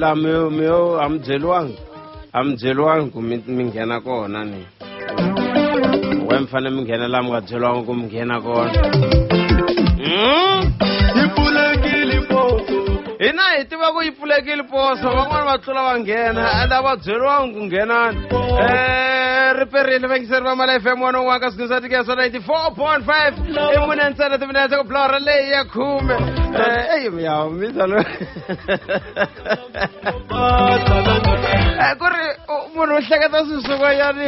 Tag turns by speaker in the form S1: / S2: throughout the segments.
S1: La mi a mi byeriwangi ku mi nghena kona ni we mi fanele mi nghena laha mi nga byeriwangi ku mi nghena kona.
S2: Yi pfulekile poso.
S1: Hina hi tiva ku yi pfulekile poso, van'wani va tlula va nghena ende a va byeriwangi ku nghenani. Riperile vayingiseri va Mala FM 101 ka swigino swa tikeso 94.5 i mune ntsena timinete ku blora leyi ya khume. Eyi ya mizalo ku ri munhu u hleketa swilo swin'wanyani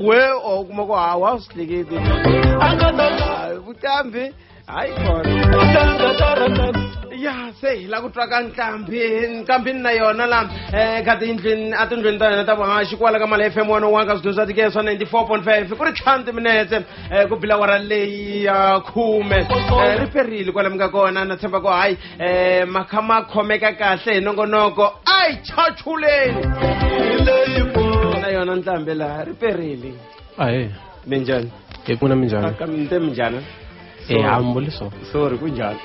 S1: we u kuma ku hawa swi hleketi vuqambi hayi kona ya se hi la ku twa ka nqambi nqambi na yona la ka tindlwini a tindlwini ta hina ta vuhaxi kwala ka Mala FM 101 ka swigino swa tikeso 94.5 ku ri ntlhanu timinetse ku bila awara leyi ya khume. Ri perile kwala mi nga kona na tshemba ku hayi ma kha ma khomeka kahle hi nongonoko ai chachuleni na yona nqambi laha ri perile.
S3: Ahee.
S1: Minjhani?
S3: Hi pfuna minjhani?
S1: Ka mi te minjhani?
S3: Hambuli so.
S1: Sorry, kunjhani?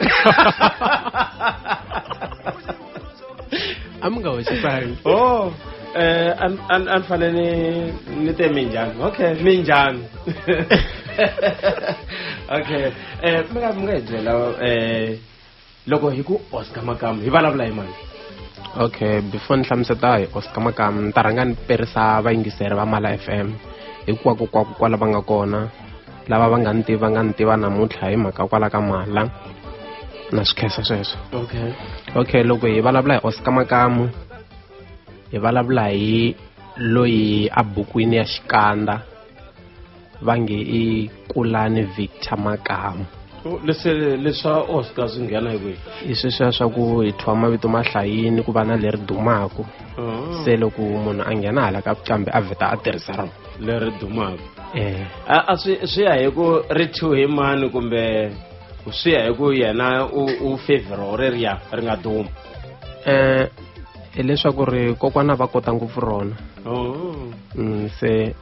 S3: A mi nga hoxisangi.
S1: Oh, a ni fanele ni te minjhani. Okay, minjhani. Okay. Mi nga hi byela loko hi ku Oscar Makamu hi vulavula hi mani?
S3: Okay, before ni hlamuseta hi Oscar Makamu, ni ta rhanga ni perisa vayingiseri va Mala FM hinkwako kwako kwala va nga kona, lava va nga ni tiva nga ni tiva namuntlha hi mhaka kwala ka Mala na swi khensa sweswo.
S1: Okay.
S3: Okay, loko hi vulavula hi Oscar Makamu hi vulavula hi loyi a bukwini ya xikanda va nge i Kulani Victor Makamu.
S1: Leswi leswa Oscar swi nghena hi kwihi?
S3: I sweswiya swa ku hi thyiwa mavito ma hlayini ku va na leri dumaku. Se loko munhu a nghena hala ka vuqambi a vheta a tirhisa rona
S1: leri dumaku. A swi ya hi ku ri thyiwe hi mani kumbe swi ya hi ku yena u favor reriya ri nga duma?
S3: Hileswaku ri kokwana va kota ngopfu rona. Se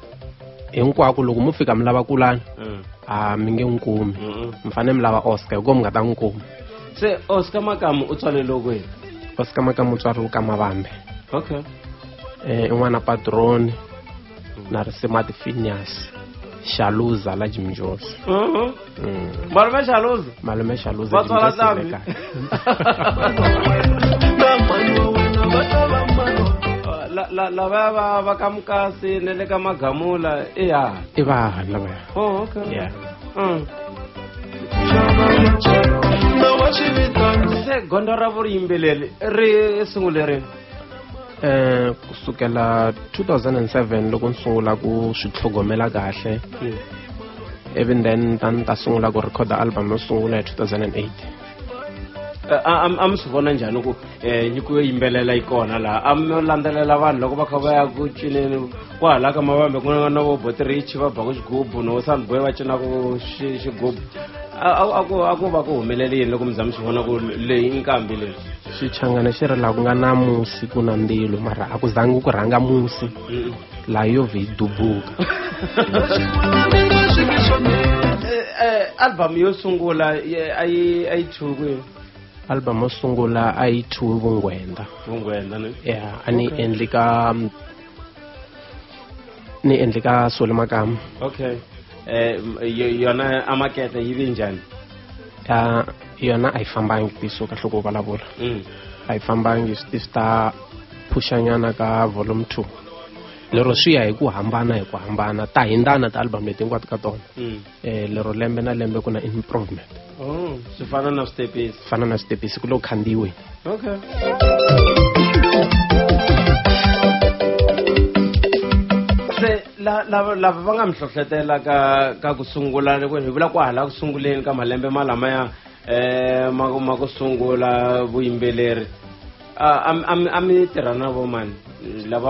S3: hinkwako loko mo fika mi lava Kulani a mi nge n'wi kumi, mi fanele mi lava Oscar hikuva mi nga ta n'wi kuma.
S1: Se Oscar Makamu u tswaleriwe kwihi?
S3: Oscar Makamu u tswariwe ka Mavambe.
S1: Okay.
S3: I n'wana patroni na Risimati Phineas Shaluza la Jim Jones.
S1: Malume Shaluza?
S3: Malume Shaluza.
S1: Va tswala nqambi. Lava va ka Mukasi na le ka Magamula i ya?
S3: I va lavaya.
S1: Oh, okay.
S3: Yeah.
S1: Se gondzo ra vuyimbeleri ri sungule rini?
S3: Kusukela 2007 loko ni sungula ku swi tlhogomela kahle. Even then ta ni ta sungula ku record album yo sungula hi 2008.
S1: A mi swi vona njhani ku nyiko yo yimbelela yi kona laha? A mi landzelela vanhu loko va kha va ya ku cineni kwahala ka Mavambe ku na vo Botrich va baku xigubu no Sandboy va cinaka xigubu. A ku va ku humelele yini loko mi za mi swi vona ku leyi i nkambi leyi?
S3: Xichangana xi ri laha ku nga na musi ku na ndzilo, mara a ku zangi ku rhanga musi laha yo vhe yi dubuka.
S1: Album yo sungula a yi thyiwe kwini?
S3: Album yo sungula a yi thyiwe Vungwenda.
S1: Vungwenda ne?
S3: Yeah, a ni endli ka Soli Makamu.
S1: Okay. Yona a makete yi ve njhani?
S3: Yona a yi fambangi tiso kahle ku vulavula. A yi fambangi swi ta phuxanyana ka volume 2. Lero swi ya hi ku hambana ta hindana ta album leti hinkwato ka tona. Lero lembe na lembe ku na improvement.
S1: Oh, swi fana na switepisi.
S3: Fana na switepisi ku lo khandziwe.
S1: Okay. Se lava va nga mi hlohletela ka ku sungula loko hi vula kwahala ku sunguleni ka malembe malamaya ma ku sungula vuyimbeleri, a mi tirha na vo mani lava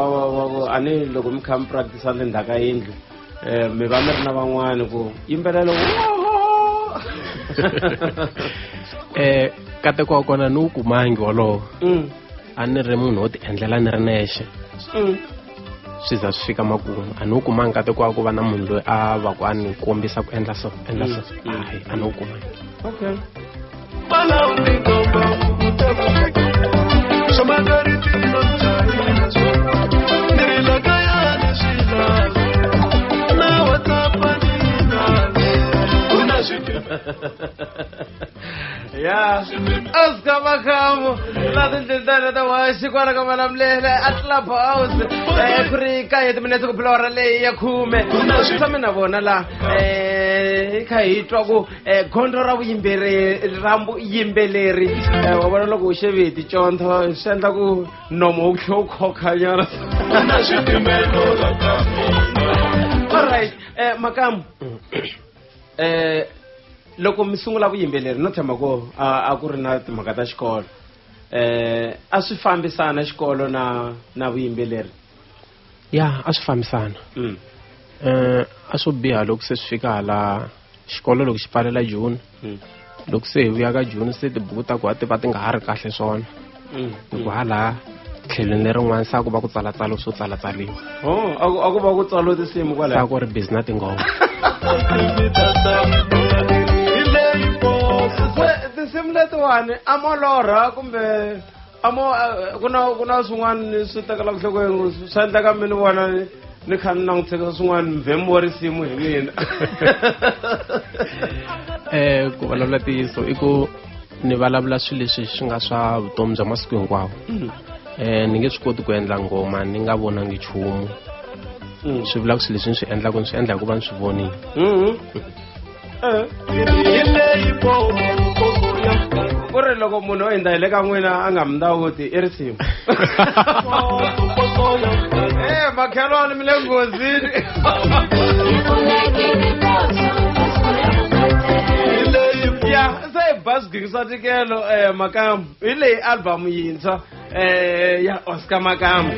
S1: a ni loko mi kha mi practice le ndzhaku ka yindlu mi va mi ri na van'wani ku yimbelela?
S3: Kateko wa kona ni wu kumangi wolowo. A ni ri munhu wo ti endlela ni ri nexe. Swi za swi fika makumu a ni wu kumangi kateko wa ku va na munhu loyi a va ku a ni kombisa ku endla so endla so. Hayi, a ni wu kumangi.
S1: Okay. Yeah. Oscar Makamu la tindlela ta waxi kwala ka Malamulele a Club House ku ri kaye timinetse ku phela awara leyi ya 10. Tshame na vona la hi kha hi twa ku gondzo ra vuyimbeleri wa vona loko u xeve hi ticondzo swi endla ku nomo wu tlhe wu khokhanyana. All right, Makamu, loko mi sungula vuyimbeleri no tshemba ku a ku ri na timhaka ta xikolo, a swi fambisana xikolo na vuyimbeleri?
S3: Ya, a swi fambisana. A swo biha loko se swi fika hala xikolo loko xi pfalela June. Loko se hi vuya ka June se tibuku ta ku a ti va ti nga ha ri kahle swona. Hi ku hala tlhelweni lerin'wana sa ku va ku tsalatsalo swo tsalatsaliwa.
S1: Oh, a ku va ku tsalo tinsimu kwalaho.
S3: Sa ku ri busy na tinghoma.
S1: Tinsimu letiwani a mo lorha kumbe a mo ku na swin'wana swi tekelaka nhlokweni swi endlaka mi ni vona ni kha ni langutiseka swin'wana mvhemu wa risimu hi mina.
S3: Ku vulavula ntiyiso i ku ni vulavula swilo leswi swi nga swa vutomi bya masiku hinkwawo. Ni nge swi koti ku endla nghoma ni nga vonangi nchumu. Swi vula ku swilo leswi ni swi endlaka ni swi endla hikuva ni swi vonile.
S1: Ku ri loko munhu o hundza hi le ka n'wina a nga mi ndawuti i risimu. Makhelwani mi le nghozini. Ya se hi ba swigigi swa ntikelo Makamu hi leyi album yintshwa ya Oscar Makamu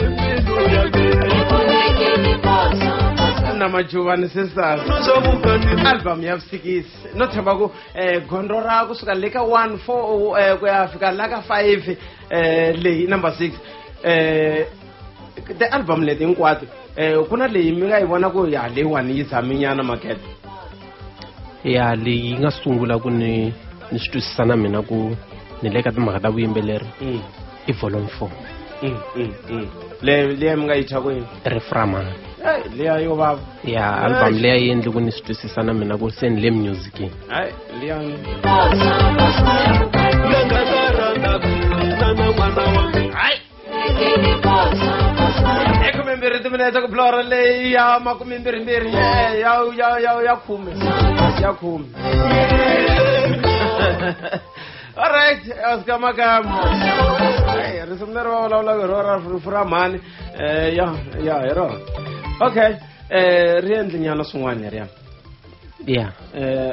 S1: na Majuvani Sisters, album ya vusikisi. No tshemba ku gondzo ra kusuka le ka 1 4 ku ya fika la ka 5 leyi number 6 ti-album leti hinkwato ku na leyi mi nga yi vona ku ya leyiwani yi zaminyana makete?
S3: Ya leyi yi nga sungula ku ni swi twisisa na mina ku ni le ka timhaka ta vuyimbeleri i volume 4.
S1: Leyi mi nga yi thya ku yini?
S3: Reframani.
S1: Leya yo vava.
S3: Ya album leya yi endle ku ni swi twisisa na mina ku se ni le musicini.
S1: Leya khume mbirhi timinete ku blora leyi ya makume mbirhi mbirhi ya ya ya ya khume ya khume. All right, Oscar Makamu. Risimu leri va vulavulaka hi rona ra ra mhani ya ya hi rona. Okay, ri endli nyana swin'wana leriya.
S3: Yeah.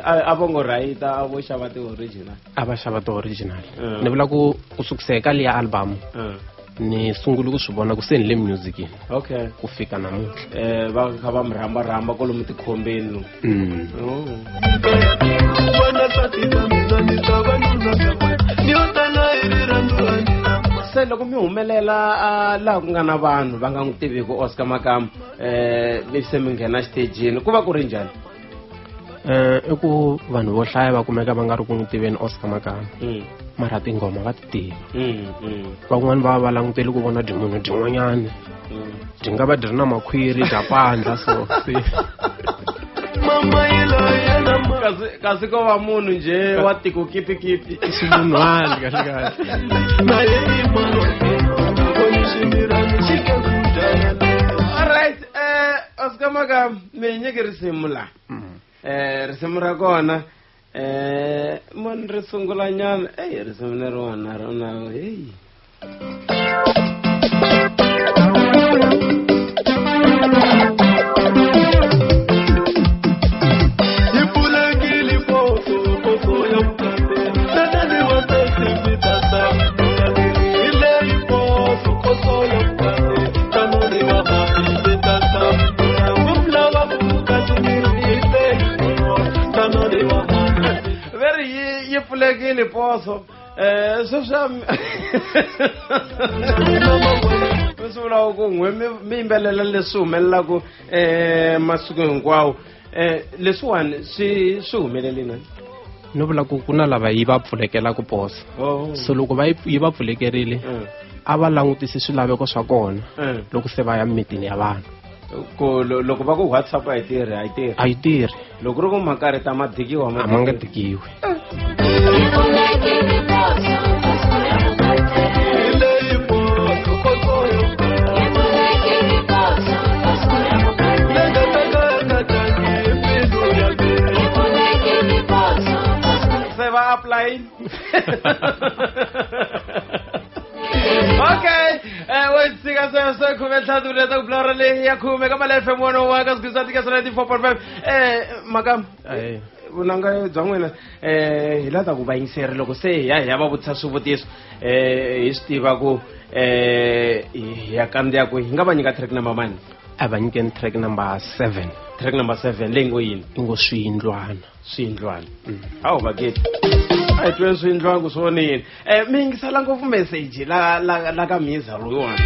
S1: A vo ngo rhayita a vo xava ti-original.
S3: A va xava ti-original. Ni vula ku kusukisa eka liya album ni sungule ku swi vona ku se ni le musicini.
S1: Okay.
S3: Ku fika namuntlha.
S1: Va kha va mi rhamba rhamba kwalomu tikhombeni lomu. Se loko mi humelela laha ku nga na vanhu va nga n'wi tiviki Oscar Makamu se mi nghena xitejini ku va ku ri njhani?
S3: I ku vanhu vo hlaya va kumeka va nga ri ku n'wi tiveni Oscar Makamu. Mara tinghoma va ti tiva. Van'wani va va langutele ku vona byi munhu byin'wanyani. Byi nga va byi ri na makhwiri bya pandla so se.
S1: Kasi ko va munhu nje wa tiko kipikipi.
S3: I ximunhwani kahle kahle.
S1: Alright, Oscar Makamu mi nyike risimu la. Risimu ra kona mani ri sungula nyana risimu leriwani rona hey. Pfulekile poso sweswi mi swi vulaka ku n'we mi yimbelela leswi humelelaka masiku hinkwawo leswiwani swi humelele na?
S3: No vula ku ku na lava yi va pfulekelaka poso. So loko va yi va pfulekerile a va langutisi swilaveko swa kona loko se va ya mitini ya vanhu.
S1: Ku loko va ku WhatsApp a yi tirhi a yi tirhi.
S3: A yi tirhi.
S1: Loko ri ku makarita ma dikiwa
S3: a ma nga dikiwi.
S1: Se va apply. Okay, we tshika sweswo khume ntlhanu timinete ku blora leyi ya khume ka Mali FM 101 ka swigidi swa tikesa 94.5. Makamu vunanga bya n'wina hi la ta ku va yingiseri loko se hi ya hi ya va vutisa swivutiso hi swi tiva ku hi ya kandziya kwihi. Hi nga va nyika track number mani?
S3: A va nyikeni track number 7.
S1: Track number 7 leyi ngo yini?
S3: I ngo swiyindlwana.
S1: Swiyindlwana. Hawu baketi a hi tweni swiyindlwana ku swi yini. Mi yingisela ngopfu message la la la ka Miza loyiwani.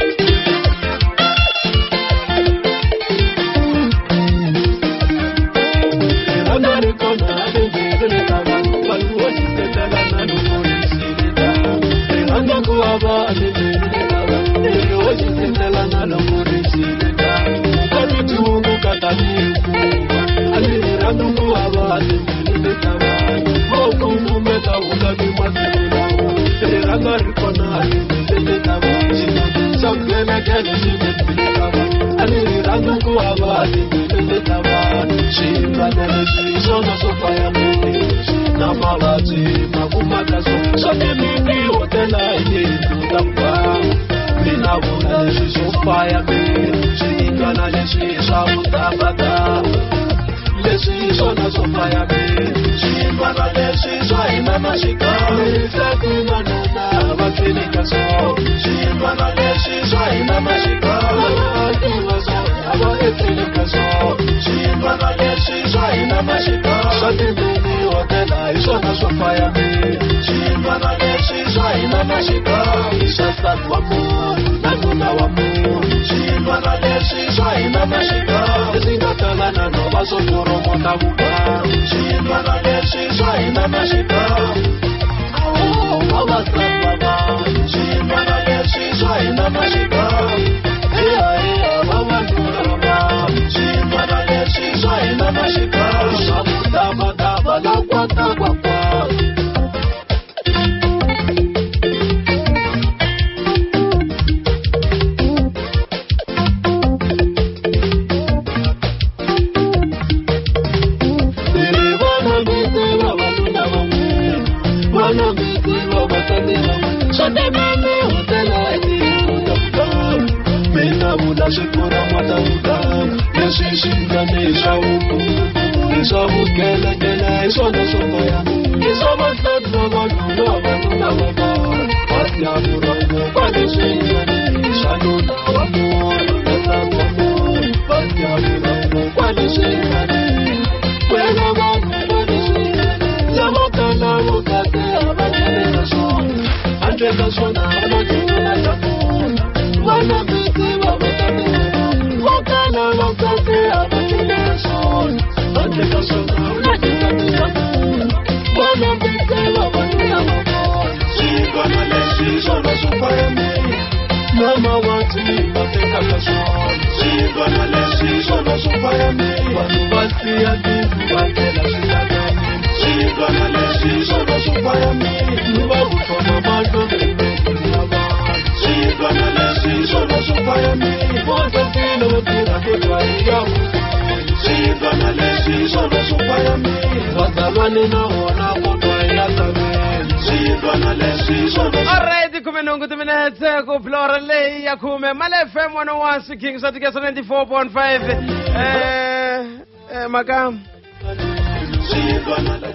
S1: Male FM 101 King Satikesa 94.5 maka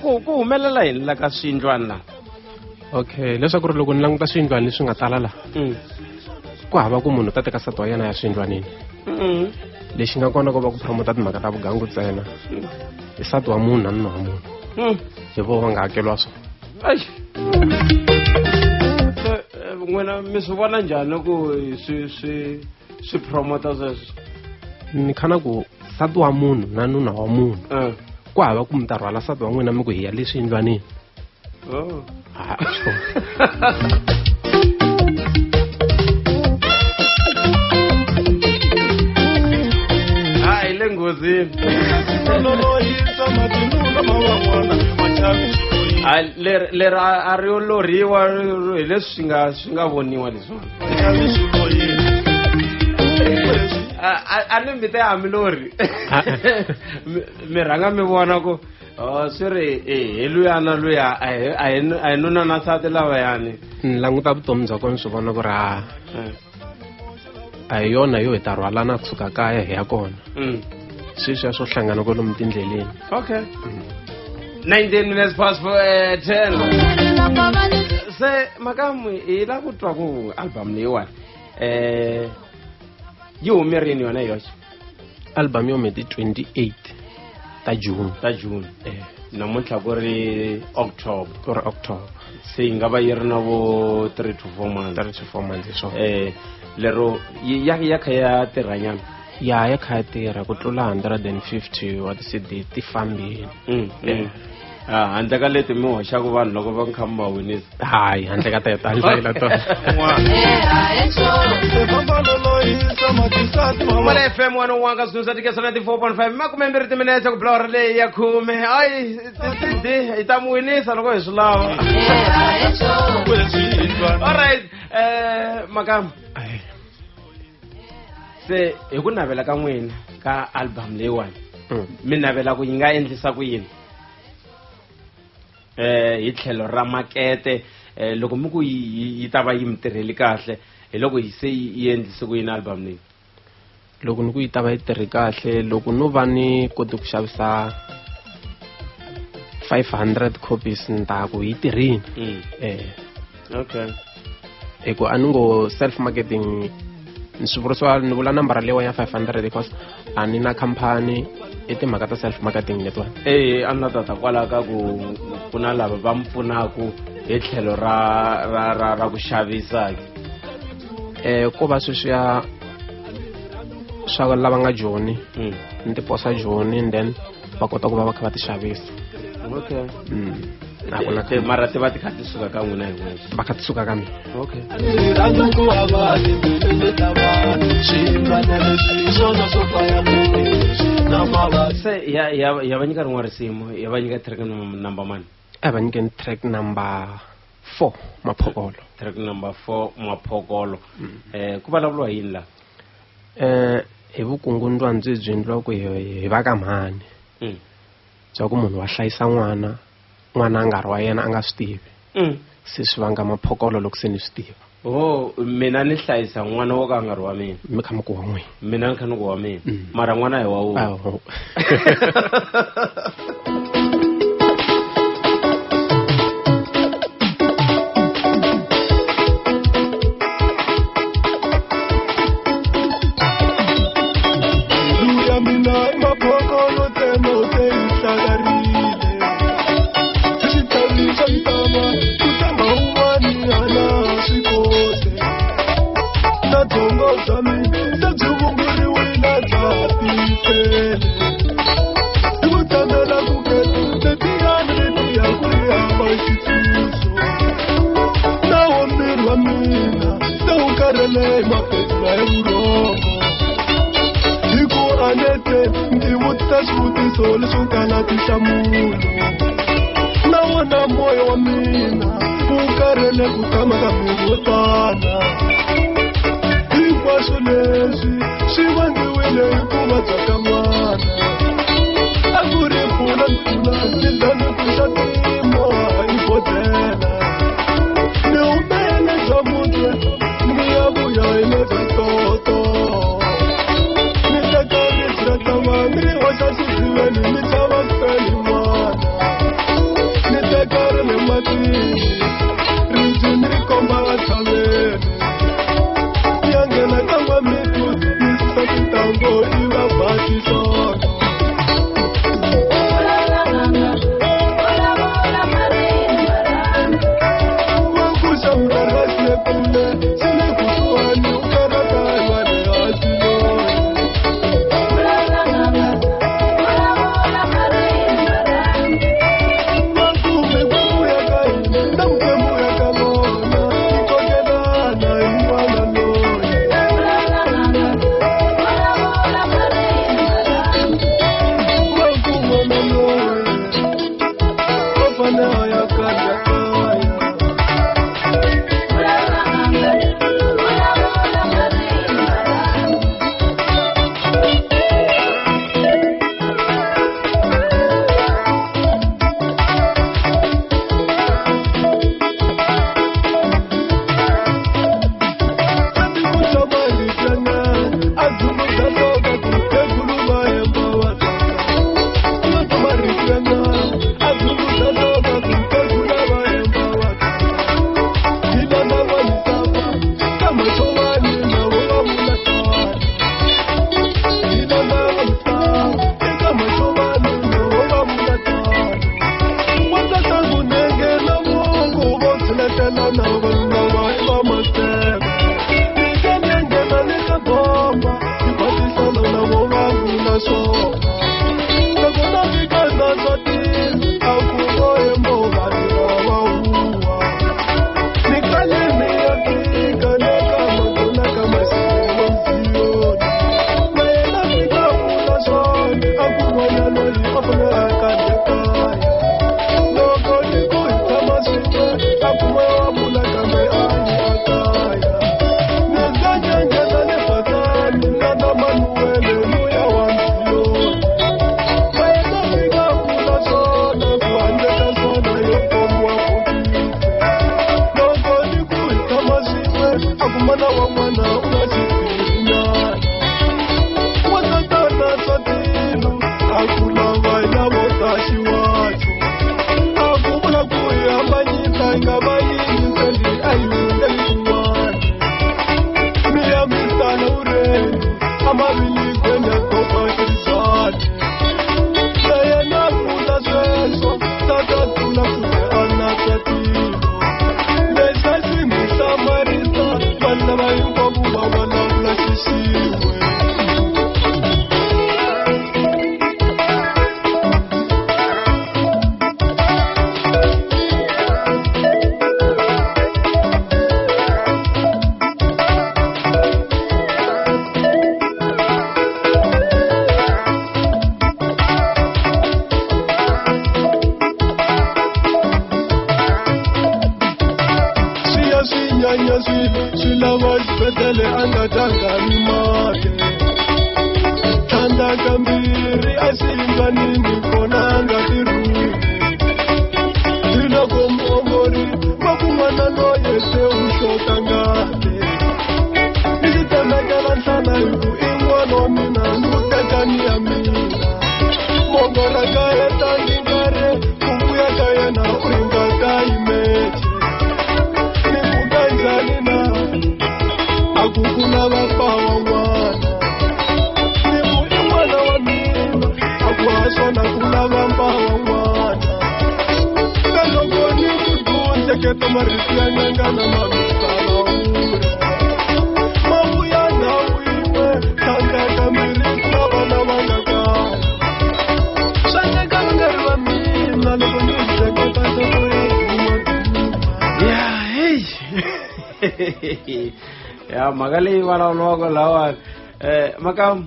S1: ku humelela yini la ka swiyindlwana la?
S3: Okay, leswaku ri loko ni languta swiyindlwana leswi nga tala la ku hava ku munhu ta teka nsati wa yena ya swiyindlwanini. Lexi nga kona ko va ku promota timhaka ta vugangu ntsena. I nsati wa munhu na nuna wa munhu. Hi voho va nga hakeriwa swona.
S1: N'wina mi swi vona njhani ku swi promota sweswo?
S3: Ni khana ku nsati wa munhu na nuna wa munhu ku hava ku mi ta rhwala nsati wa n'wina mi ku hi ya leswi yindlwanini.
S1: Hayi le nghozini. Leri a ri yo lorhiwa hi leswi swi nga voniwa leswiwani. A ni mi te a mi lorhi. Mi rhanga mi vona ku swi ri hi luyana luya a hi nuna na nsati lavayani.
S3: Ni languta vutomi bya kona swi vona ku ri a hi yona yo hi ta rhwalana kusuka kaya hi ya kona. Sweswiya swo hlangana kwalomu tindleleni.
S1: Okay. 19 minutes past 10. Se makamu hi la ku twa ku album leyiwani yi hume rini yona yoxe?
S3: Album yi hume ti 28 ta June.
S1: Ta June. Namuntlha ku ri October.
S3: Ku ri October.
S1: Se yi nga va yi ri na vo 3 to 4 months.
S3: 3 to 4 months swona.
S1: Lero ya kha ya tirhanyana.
S3: Ya kha ya tirha ku tlula 150 wa ti-CD ti fambile.
S1: Handle ka leti mi hoxaka vanhu loko va kha mi va winisa.
S3: Hayi, handle ka teto, handle ka tona.
S1: Male FM 101 ka Swinunu swa Tikesa 94.5 makumembirhi timinetse ku bula leyi ya khume. Ayi, ti-CD hi ta mi winisa loko hi swi lava. All right, makamu. Se hi ku navela ka n'wina ka album leyiwani, mi navela ku yi nga endlisa ku yini hi tlhelo ra makete? Loko mi ku yi ta va yi mi tirheli kahle, hi loko yi se yi endlise ku yini album leyi?
S3: Loko ni ku yi ta va yi tirhi kahle, loko no va ni kote ku xavisa 500 copies, ni ta ku yi tirhini.
S1: Okay.
S3: Hi ku a ni ngo self marketing, ni swi vurisiwa ni vula nambara leyiwa ya 500 because a ni na khampani, i timhaka ta self marketing letiwani.
S1: A ni la tata kwalaho ka ku ku na lava va mi pfunaku hi tlhelo ra ku xavisa.
S3: Ko va sweswiya swa lava nga joni, ni ti posa joni and then va kota ku va va kha va ti xavisa.
S1: Okay.
S3: A ku na
S1: Mara ti va ti kha ti suka ka n'wina hi n'wexe?
S3: Va kha ti suka ka mina.
S1: Okay.
S2: Rhandza ku hava timbilu ta vanhu, swiyindlwana leswi hi swona swo faya na mavabyi.
S1: Se ya va nyika rin'wana risimu, ya va nyika track number mani?
S3: A va nyikeni track number 4, Maphokolo.
S1: Track number 4, Maphokolo. Ku vulavuriwa yini la?
S3: Hi vukungundwani byi byi endliwa ku hi va ka mhani. Bya ku munhu wa hlayisa n'wana, n'wana a nga ri wa yena a nga swi tivi. Se swi vanga maphokolo loko se ni swi tiva.
S1: Oh, mina ni hlayisa n'wana wo ka a nga ri wa mina.
S3: Mi kha mi ku wa n'wina.
S1: Mina ni kha ni ku wa mina. Mara n'wana hi wa wena.
S3: Aho.
S2: Mbilu ya mina i maphokolo ntsena se yi hlakarile. Xitavi xa ntama, ku tshemba un'wani a na swi kote. Na byongo bya mina se byi vumburiwile bya tifele. Hi ku tshamela ku keta letiyani letiya ku ri hava xitshunxo. Na wo miri wa mina se wu karhele hi mapetula ya vurhongo. Hi ku anete ndzi vutisa swivutiso leswo kala tinhlamulo. Na wona moya wa mina wu karhele ku tshama ka miri wo tala. Hinkwaswo leswi swi vangiwile hi ku vabya ka n'wana. A ku ri mpfula mpfula ndzi dlane ku xa timo hi bodhlela. Ni humele bya mutwe ni ya vuya hi lebya ntoto. Ni teka ribye ra tava ni ri hoxa xidziveni ni chava feli n'wana. Ni teka ri le matini ribye ni ri komba tshaveni. Ya nghena ka n'wamito ni susa tintangu i va ba xihlono. Wa ku xawula ra xi le kule, xi le kusuhani, u karhata hi va le hansi loyi. Va ku mikwembu ya ka hina na mikwembu ya ka vona yi kokelana hi n'wana loyi. swilo swi lava xibedhlele a nga dyanga ni mati tlhandla kambirhi exiyindlwanini kona a nga tirhumi hi loko muongori va ku n'wana loye se u xota ngati ni xi tsemekela nhlana hi ku i n'wana wa mina ni ku teka ni ya mina mongo ra ka hetangi nkarhi ku vuya ka yena u ringa ka yimeche ni ku ka njhani na a ku ku lava pa wa n'wana ni ku i n'wana wa mina a ku ha swona ku lava mpa wa n'wana ka loko ni ku dundleketa marito ya nyanga na mamisava ura mavuya ndhawu yin'we tlhandla kambirhi ku na vana va nga kala swa ndleka va nga ri va mina loko ni hleketa nhloko ya duma
S1: Ya hey ya mhaka leyi vulavuriwaka lawani Makamu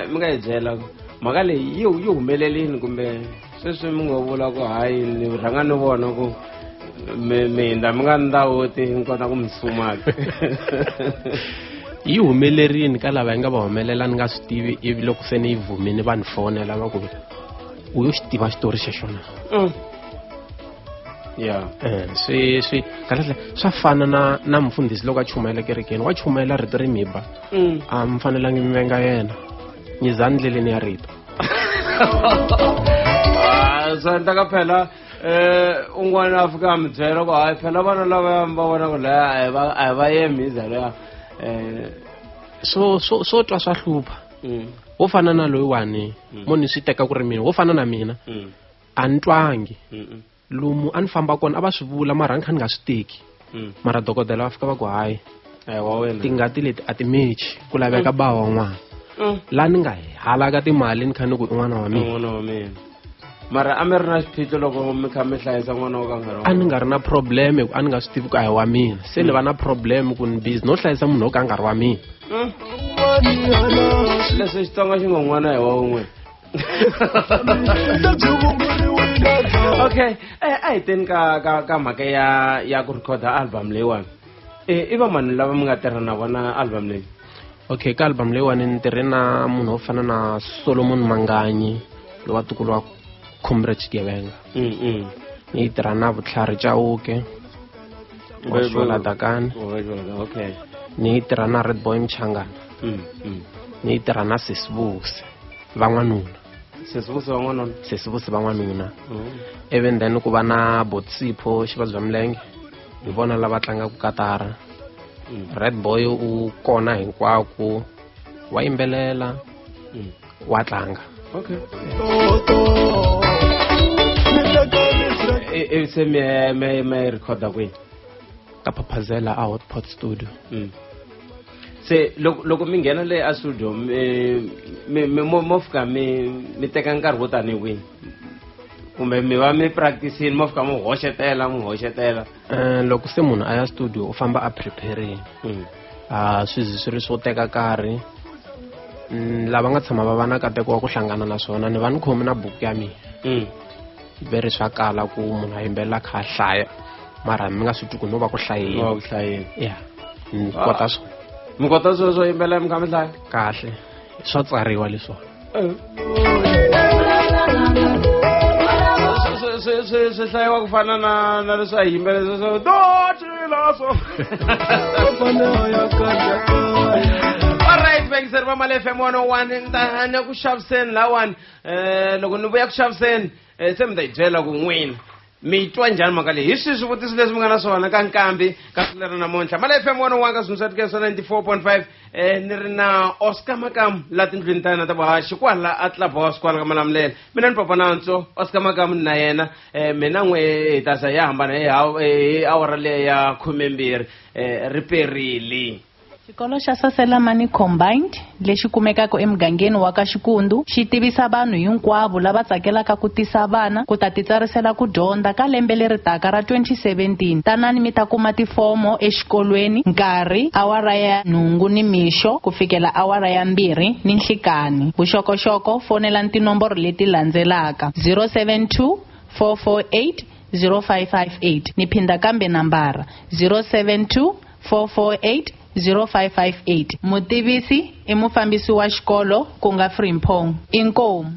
S1: mi nga yi byela ku mhaka leyi yi humelelini kumbe sweswi mi ngo vula ku hayi ni rhanga ni vona ku mi hindza mi nga ndawuti ni kota ku mi sumaka
S3: yi humelerini ka lava yi nga va humelela ni nga swi tivi ivi loko se ni yi vhumini va ni fonela va ku u yo xi tiva xitori xexo na
S1: ya
S3: swi swi kahle swa fana na mufundhisi loko a chumayela kerekeni wa chumayela rito ri miba a mi fanelangi mi venga yena nyizani ndleleni ya rito
S1: swi endlaka phela un'wana a fika a mi byela ku hayi phela vana lava va vona ku laya a hi va yemhiza leya
S3: swo swo swo twa swa hlupha wo fana na loyiwani mo ni swi teka ku ri mina wo fana na mina a ni twangi lomu a ni famba kona a va swi vula mara a ni kha ni nga swi teki mara dokodela va fika va ku hayi tingati leti a ti mechi ku laveka ba wa n'wana laha ni nga halaka timali ni kha ni ku i n'wana wa mina
S1: n'wana wa mina mara a mi ri na xiphiqo loko mi kha mi hlayisa n'wana wo ka nga ri
S3: a ni nga ri na problem hi ku a ni nga swi tivi ku a hi wa mina se ni va na problem ku ni busy no hlayisa munhu wo ka a nga ri wa mina
S1: leswi Xitsonga xi ngo n'wana hi wa wun'we okay a hi teni ka mhaka ya ku rhikhoda album leyiwani i vamani lava mi nga tirha na vona album leyi
S3: okay ka album leyiwani ni tirhe na munhu wo fana na Solomon Manganyi lowa ntukulu wa Comrade Xigevenga ni tirha na Vutlhari Chauke wa Xola Dakani
S1: okay
S3: ni tirha na Red Boy Mchangana ni tirha na Sesibuse van'wanuna
S1: Sesibuse van'wanuna
S3: Sesibuse van'wanuna even then ku va na Botsipho Xivabya Milenge hi vona lava tlangaka katara Red Boy u kona hinkwako wa yimbelela wa tlanga
S1: okay se mi rhikhoda kwini
S3: ka Phaphazela a Hotpot Studio
S1: se loko mi nghena le a studio mi mo fika mi teka nkarhi wo tani kwihi kumbe mi va mi practicini mo fika mo hoxetela mo hoxetela
S3: loko se munhu a ya studio u famba a preparini swi zi swi ri swo teka nkarhi lava nga tshama va va na nkateko wa ku hlangana na swona ni va ni khomi na buku ya mina ve ri swa kala ku munhu a yimbelela kha a hlaya mara mi nga swi twi ku no va ku hlayeni ya ni kota swona
S1: mi kota swilo swo yimbelela mi kha mi hlaya
S3: kahle swa tsariwa leswona
S1: swi hlayiwa ku fana na leswi a hi yimbelela swo dotila swo alright vayingiseri va Mali FM 101 ni ta ni ya ku xaviseni lawani loko ni vuya ku xaviseni se mi ta yi byela ku n'wina mi twa njhani mhaka leyi hi swihi swivutiso leswi mi nga na swona ka nkambi ka siku leri namuntlha Mali FM 101 ka swinhu swa tikelo swa 94.5 ni ri na Oscar Makamu la tindlwini ta yena ta vuhaxi kwala a Club House kwala ka Malamulele mina ni Papa Nantswo Oscar Makamu na yena mina n'we hi ta za ya hambana hi awara leyi ya 12 ri perile
S4: Xikolo xa Saselamani Combined lexi kumekaka emugangeni wa ka Xikundu xi tivisa vanhu hinkwavo lava tsakelaka ku tisa vana ku ta titsarisela ku dyondza ka lembe leri taka ra 2017. Tanani mi ta kuma tifomo exikolweni nkarhi awara ya 8 ni mixo ku fikela awara ya 2 ni nhlikani. Vuxokoxoko fonelani tinomboro leti landzelaka 072 448 0558. Ni phinda kambe nambara 072 448 0558. Mutivisi i mufambisi wa xikolo ku nga Frimpong. Inkomu.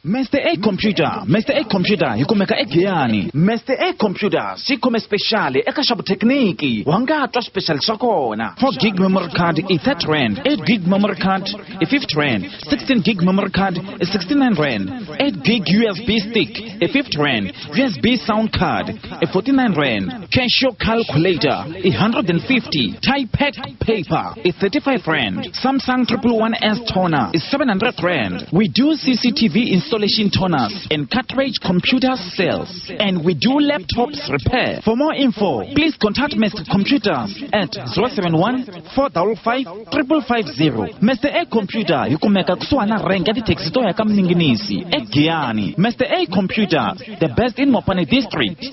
S5: Mr. A Computer, Mr. A Computer hi kumeka eGiyani. Mr. A Computer xi khome special eka xa vuthekiniki. Wa nga twa special swa kona. 4 gig memory card i 30 rand, 8 gig memory card i 50 rand, 16 gig memory card i 69 rand, 8 gig USB stick i 50 rand, USB sound card i 49 rand, Casio calculator i 150, Typeck paper i 35 rand, Samsung 111S toner i 700 rand. We do CCTV installation toners and cartridge computer sales, and we do laptops repair. For more info, please contact Mr. Computers at 071 455 550. Mr. A Computer hi kumeka kusuhana rank ya tithekisi to ya ka Mninginisi eGiyani. Mr. A Computer, the best in Mopani district.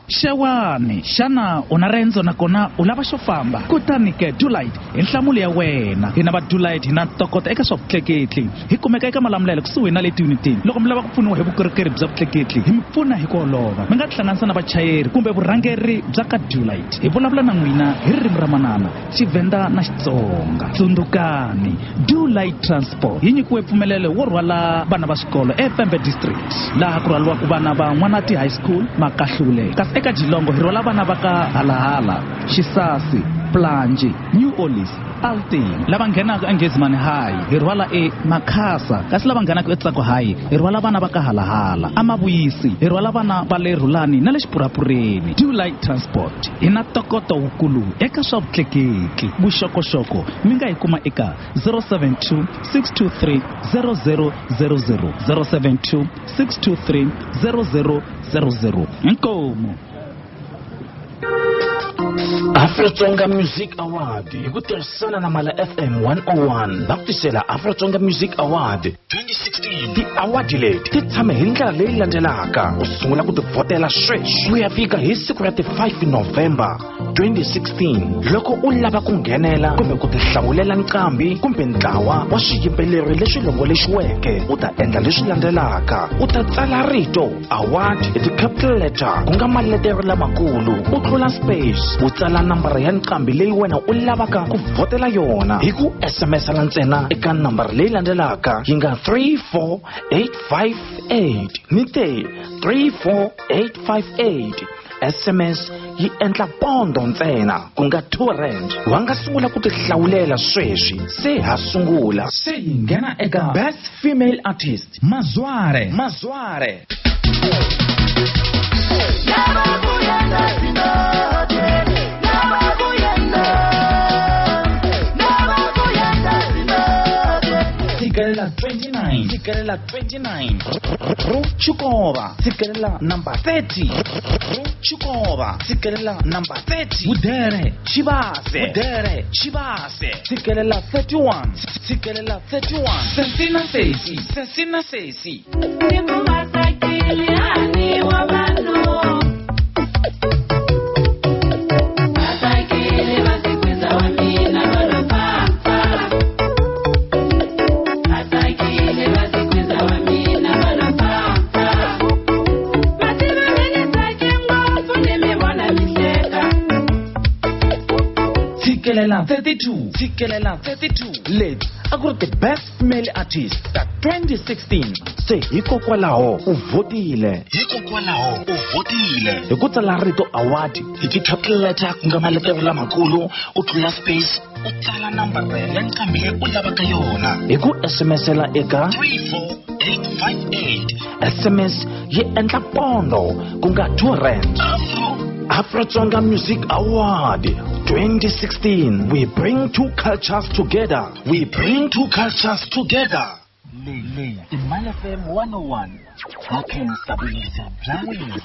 S6: Xewani, xana u na rendzo nakona u lava xo famba? Kutani ke Dulite hi nhlamulo ya wena. Hina va Dulite hi na ntokoto eka swa vutleketli. Hi kumeka eka Malamulele kusuhi na le tiyunitini. Loko mi lava ku pfuniwa hi vukorhokeri bya vutleketli, hi mi pfuna hi ku olova. Mi nga tihlanganisa na vachayeri kumbe vurhangeri bya ka Dulite. Hi vulavula na n'wina hi ririmi ra manana, Xivenda na Xitsonga. Tsundzukani, Dulite Transport yi nyikiwe mpfumelelo wo rhwala vana va xikolo ePembe District, laha ku rhwaliwaka vana va N'wanati High School, Makahlule. Kasi eka Jilongo hi rhwala vana va ka Halahala, Xisasi, Plunge, New Orleans, Alting. Lava nghenaka eNghezimani High hi rhwala eMakhasa, kasi lava nghenaka eTsako High hi rhwala vana va ka Halahala. Amavuyisi hi rhwala vana va le Rhulani na le Xipurapureni. Dulite Transport hi na ntokoto wukulu eka swa vutleketli. Vuxokoxoko mi nga yi kuma eka 072 623 0000, 072 623 0000. Inkomu.
S5: Afro-Tsonga Music Award hi ku tirhisana na Mala FM 101 va ku tisela Afro-Tsonga Music Award 2016. Ti-award leti ti tshame hi ndlela leyi landzelaka. U sungula ku tivhotela sweswi ku ya fika hi siku ra ti-5 November 2016. Loko u lava ku nghenela kumbe ku tihlawulela nqambi kumbe ntlawa wa swiyimbeleri leswi longoloxiweke, u ta endla leswi landzelaka. U ta tsala rito award hi ti-capital letter, ku nga maletere lamakulu, u tlula space, u tsala nambara ya nqambi leyi wena u lavaka ku vhotela yona hi ku SMS-ela ntsena eka nambara leyi landzelaka yi nga 34858. Ni te 34858. SMS yi endla pondo ntsena, ku nga 2 rand. Wa nga sungula ku tihlawulela sweswi. Se ha sungula. Se hi nghena eka Best Female Artist, Mazware. Mazware. Tsikelela 29, tsikelela 29, Chukova, tsikelela number 30, Chukova, tsikelela number 30, Udere, Chibase, Udere, Chibase, tsikelela 31, tsikelela 31, Sesina Sesi, Sesina Sesi. Tsikelela 32, tsikelela 32. Leti a ku ri the best female artist ta 2016. Se hikokwalaho u vhotile. Hikokwalaho u vhotile. Hi ku tsala rito award hi ti-capital letter, ku nga maletere lamakulu, u tlula space, u tsala nambara ya nqambi leyi u lavaka yona hi ku SMS-ela eka 34858. SMS yi endla pondo, ku nga 2 rand. Afro-Tsonga Music Award 2016. We bring two cultures together. We bring two cultures together. Leyi i Mala FM 101. Ha khensa vuyisa bya n'wina.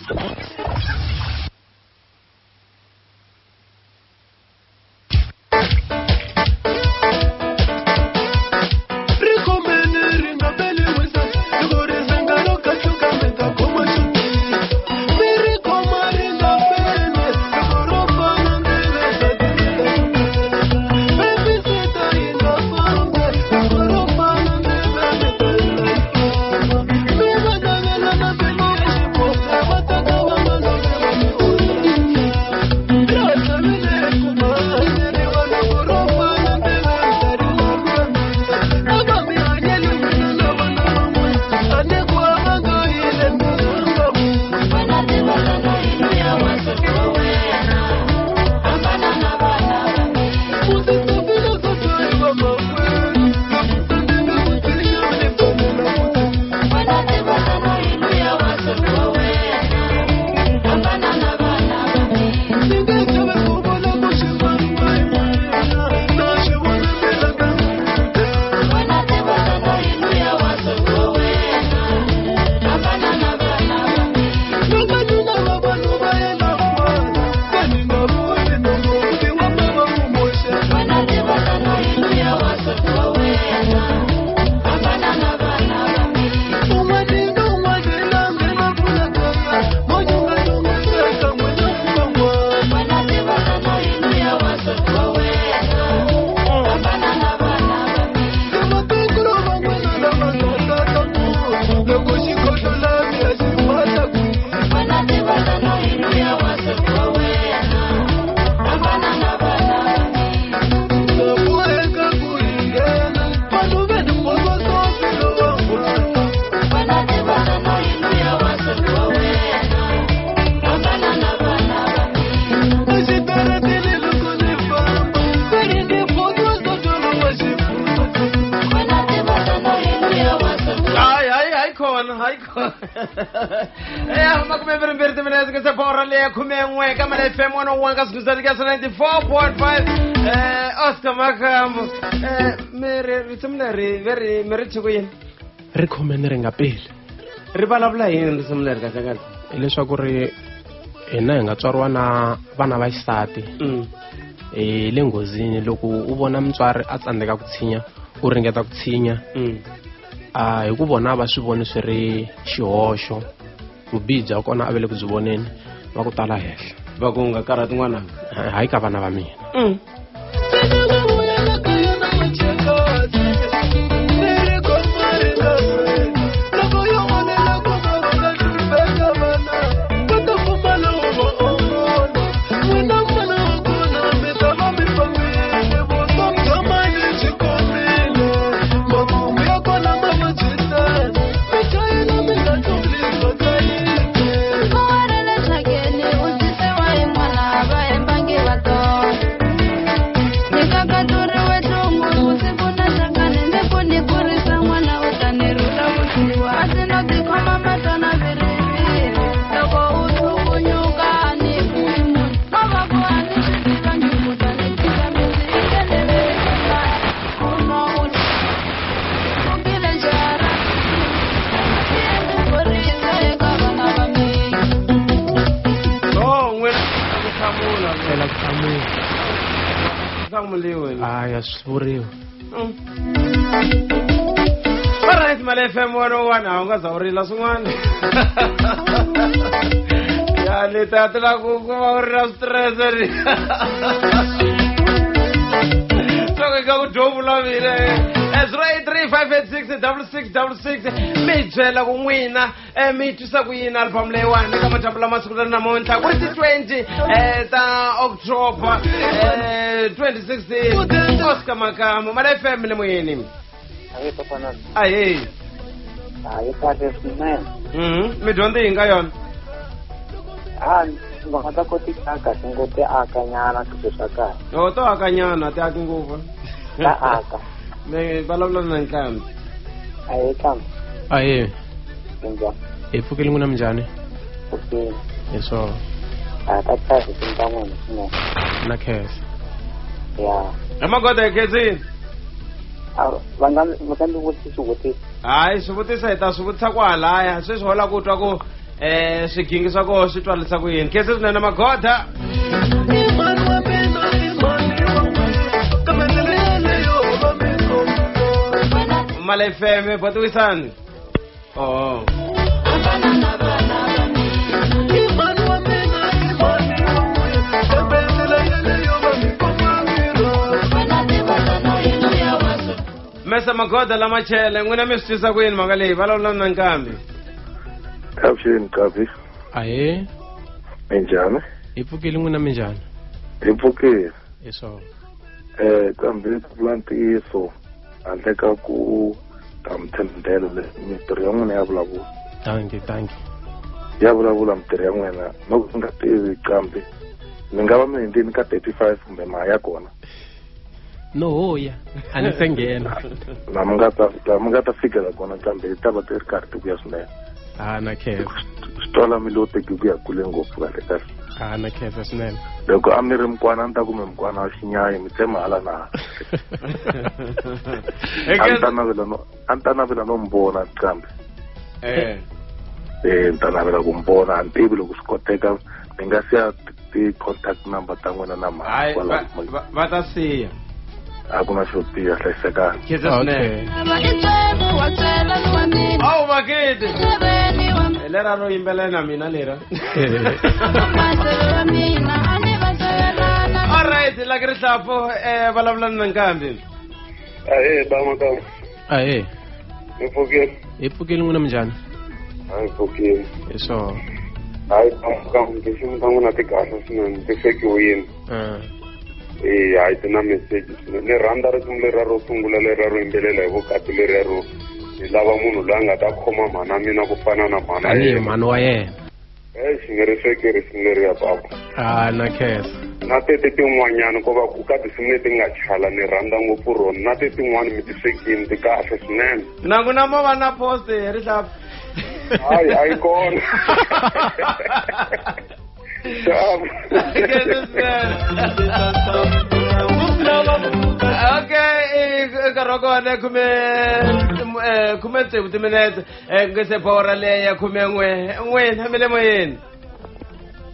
S1: Ya 22 timinetse ku se bora leya 11 ka Male FM 101 ka Sindza 94.5. Oscar Makamu, mi risimu leri veri mi ri thyi ku yini?
S3: Ri khomeni ri nga peli.
S1: Ri vulavula yini risimu leri kahle kahle?
S3: Hileswaku ri hina hi nga tswariwa na vana va xisati hi le nghozini. Loko u vona mutswari a tsandzeka ku tshinya, u ringeta ku tshinya, a hi ku vona va swi voni swi ri xihoxo, vubihi bya kona a ve le ku byi voneni, va ku tala henhla,
S1: va ku nga karhati n'wana.
S3: Hayi ka vana va mina. Aya swi vuriwa.
S1: Alright, Male FM 101, a wu nga za u rila swin'wana. Ya ni ta tila ku va u ri na stress ri. Loko ka ku dyo vulavile. 083 586 6666 mi byela ku n'wina mi twisa ku yini album leyiwani eka madyambu lama siku leri namuntlha ku ri ti 20 ta October 2016. Oscar Makamu, Male FM le moyeni. Ahee.
S7: Hayi kahle swinene.
S1: Mi dyondze yini ka yona?
S7: Ngoma ta ko ti aka ti ngo ti aka nyana swilo swa kahle.
S1: O to aka nyana ti aki ngopfu.
S7: Ta aka.
S1: Mi vulavula na Nkambi.
S7: Ahee Nkambi.
S3: Ahee.
S7: Minjhani?
S3: Hi pfukile n'wina minjhani?
S7: Pfukile.
S3: Hi swona.
S7: A ta kahle tinta n'wina swinene.
S3: Na khensa.
S7: Ya.
S1: Hi magoda hi khensini.
S7: Va nga ndzi vutisi swivutiso.
S1: Hayi swivutiso hi ta swi vutisa kwalaya sweswi ho lava ku twa ku swigingi swa koho swi twarisa ku yini. Khensa swinene magoda. Male FM botiwisani. Oh. Mesa magoda lama chele n'wina mi swi twisa ku yini mhaka leyi? Vulavula na Nkambi.
S8: Avuxeni Nkambi.
S3: Ahee.
S8: Minjhani?
S3: Hi pfukile n'wina minjhani?
S8: Hi pfukile.
S3: Hi swona.
S8: Nkambi ku vula ntiyiso handle ka ku ta mi tshembela mintirho ya n'wina ya vulavula.
S3: Thank you, thank you.
S8: Ya vulavula mintirho ya n'wina no ku nga tivi Nkambi mi nga va mi hundzini ka 35 kumbe ma ya kona.
S3: No hoya a ni se nghena.
S8: La mi nga ta fikela kona kambe yi ta va ti ri karhi ti vuya swinene.
S3: A na khensa.
S8: Swi twala mi lo teki ku ya kule ngopfu kahle kahle.
S3: A na khensa swinene.
S8: Loko a mi ri mukwana a ni ta kume mukwana wa xinyayi mi tsema hala na hala. A ni ta navela no mi vona kambe. Ni ta navela ku mi vona a ni tivi loko swi koteka mi nga siya ti-contact number ta n'wina na mhani.
S1: Va ta siya.
S8: A ku na xo biha hlayisekani.
S1: Khensa swinene. Awu makete. Lera ro yimbelela na mina lera. Alright, la ke rihlapo vulavula na Nkambi.
S8: Ahee ba Makamu.
S3: Ahee.
S8: Hi pfukile.
S3: Hi pfukile n'wina minjhani?
S8: Hi pfukile.
S3: Hi swona.
S8: Hayi ba Makamu tinsimu ta n'wina ti kahle swinene ti swekiwile. Hayi ti na message swinene. Ni rhandza risimu leriya ro sungula leriya ro yimbelela hi vukati leriya ro hi lava munhu loyi a nga ta khoma mhana mina ku fana na mhana
S3: tanihi mhani wa yena.
S8: Exi ni ri sweki risimu leriya papa.
S3: A na khensa.
S8: Na tete tin'wanyana ko va ku ka tinsimu leti nga chala ni rhandza ngopfu rona na te tin'wana mi ti swekini ti kahle swinene.
S1: Na ku na mo va na post hi rihlapu.
S8: Hayi a yi kona.
S1: Okay, nkarhi wa kona 16 timinetse ku nge se bora leyi ya 11 n'wina mi le moyeni.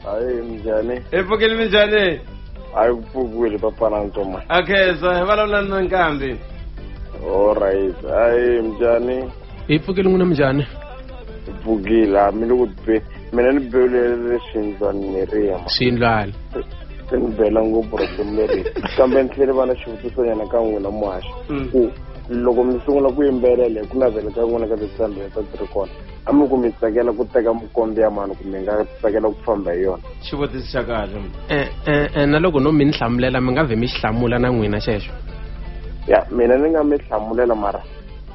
S8: Hayi minjhani?
S1: Hi pfukile minjhani?
S8: Hayi ku pfukiwile papana Ntoma.
S1: Okay, so hi vulavula na Nkambi.
S8: Alright, hayi minjhani?
S3: Hi pfukile n'wina minjhani?
S8: Hi pfukile, mi le ku be mina ni bewulele swindlwana leriya.
S3: Swindlwana.
S8: Se ni bela ngopfu risimu leri kambe ni tlhele va na xivutisonyana ka n'wina muhaxi ku loko mi sungula ku yimbelela hi ku navela ka n'wina ka tinqambi leti ti ri kona a mi ku mi tsakela ku teka mikombe ya mani kumbe nga tsakela ku famba hi yona?
S1: Xivutiso xa kahle.
S3: Na loko no mi ni hlamulela mi nga vhe mi xi hlamula na n'wina xexo?
S8: Ya mina ni nga mi hlamulela mara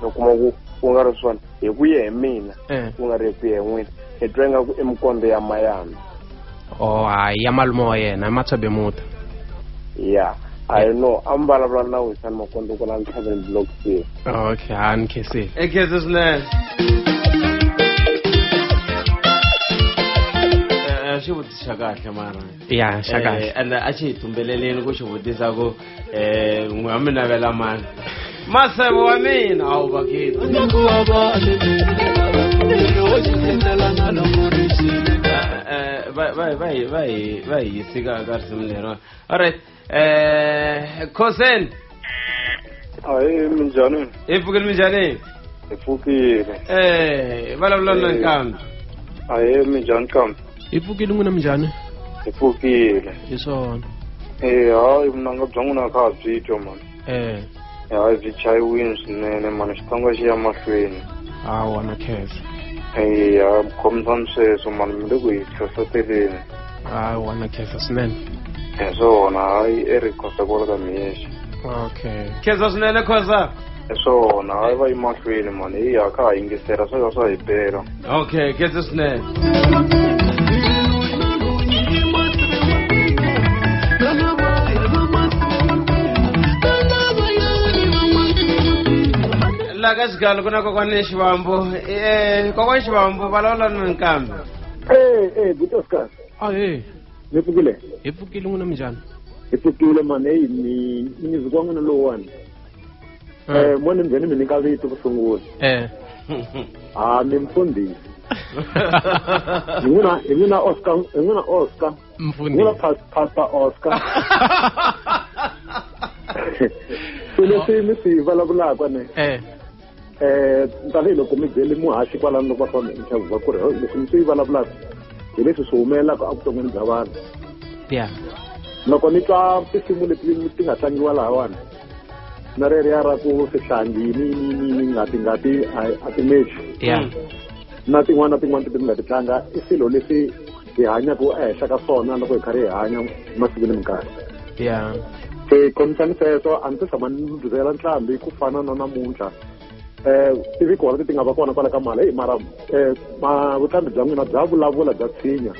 S8: ni kuma ku ku nga ri swona hi ku ya hi mina ku nga ri hi ku ya hi n'wina hi twa ingaku i mikombe ya Mayana.
S3: Oh hayi ya malume wa yena Matshabe Muta.
S8: Ya I know a mi vulavula na Wisani Makondo kwala Ntlhaveni Block C.
S3: Okay, ha ni khensile.
S1: I khense swinene. Xivutiso xa kahle mara.
S3: Ya xa kahle.
S1: Ende a xi hi tumbeleleni ku xi vutisa ku n'wi wa mi navela mani. Masebo wa mina a wu bakiti. Va hi yisika ka risimu leriwani. Alright. Khosen.
S8: Hayi minjhani?
S1: Hi pfukile minjhani?
S8: Hi pfukile.
S1: Vulavula na Nkambi.
S8: Hayi minjhani Nkambi?
S3: Hi pfukile n'wina minjhani?
S8: Hi pfukile.
S3: Hi swona.
S8: Hayi vunanga bya n'wina kha ha byi twa mani. Hayi byi chayiwini swinene mani xitsonga xi ya mahlweni.
S3: Hawa na khensa.
S8: Eya khomisani sweswo mani mi le ku hi hlohloteleni.
S3: Hawa na khensa swinene.
S8: Hi swona hayi Eric Khosa kwala ka Mhexe.
S3: Okay.
S1: Khensa swinene Khosa.
S8: Hi swona hayi va yi mahlweni mani hi ya kha ha yingisela swo ka swa hi bela.
S1: Okay, khensa swinene. La ka xigalo ku na kokwani Xivambu. Kokwani Xivambu vulavula na Nkambi.
S2: Buti Oscar.
S3: Ahee.
S2: Mi pfukile?
S3: Hi pfukile n'wina minjhani?
S2: Hi pfukile mani heyi mi music wa n'wina lowuwani. Mo ni njhani mi nyika vito ku sungula. Ha mi mfundhisi. Hi n'wina Oscar, hi n'wina Oscar.
S3: Mfundhisi.
S2: N'wina Pastor Oscar. Swilo leswi mi swi vulavulaka ne. Tanihiloko mi byele muhaxi kwalano loko va famba interview ku ri leswi mi swi vulavulaka hi leswi swi humelelaka evuton'wini bya vanhu.
S3: Yeah.
S2: Loko ni twa tinsimu leti ti nga tlangiwa lahawani na reriya ra ku swihlangi ni ngati ngati a ti mechi.
S3: Yeah.
S2: Na tin'wana na tin'wana leti mi nga ti tlanga i swilo leswi hi hanyaka ehenhla ka swona loko hi karhi hi hanya masiku ni minkarhi.
S3: Yeah.
S2: Se khomisani sweswo a ndzi tshama ni byela ntlhambi ku fana na namuntlha. Tivi kona leti ti nga va kona kwala ka mali mara vutlhambi bya n'wina bya vulavula bya tshinya.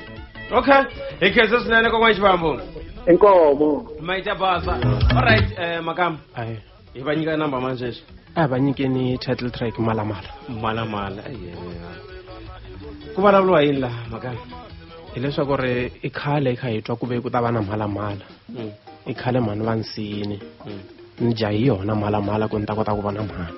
S1: Okay, hi khensa swinene kokwani Xivambu.
S2: Inkomo.
S1: Maita basa. Alright, Makam.
S3: Ayi.
S1: Hi va nyika namba mani sweswi?
S3: A va nyikeni title track Malamala.
S1: Malamala. Ku vulavuriwa yini laha Makam?
S3: Hileswaku ri i khale hi kha hi twa ku ve ku ta va na mhalamhala. I khale mhani va nsiyini. Ni dya hi yona mhalamhala ku ni ta kota ku vona mhani.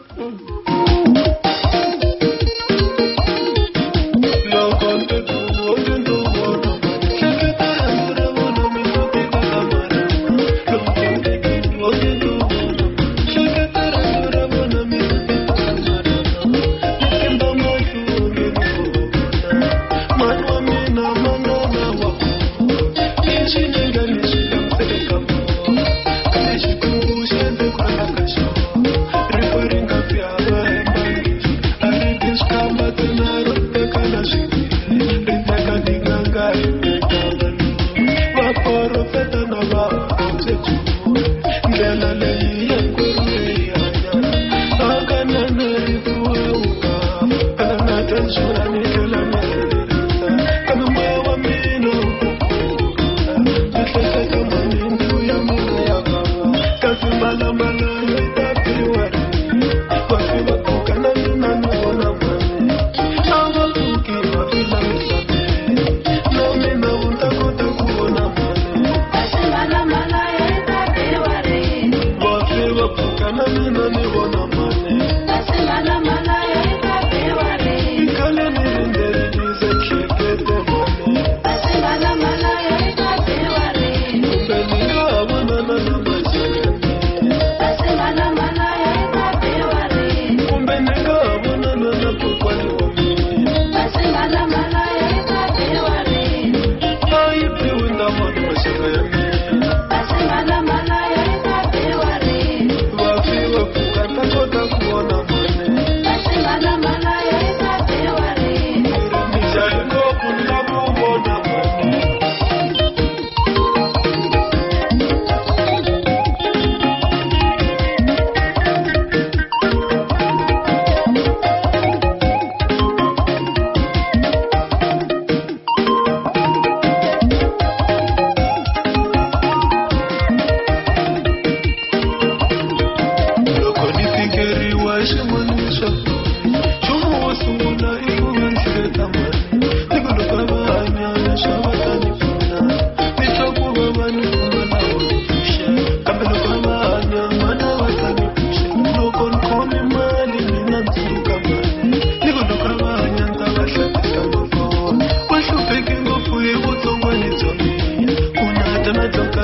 S2: Yeah.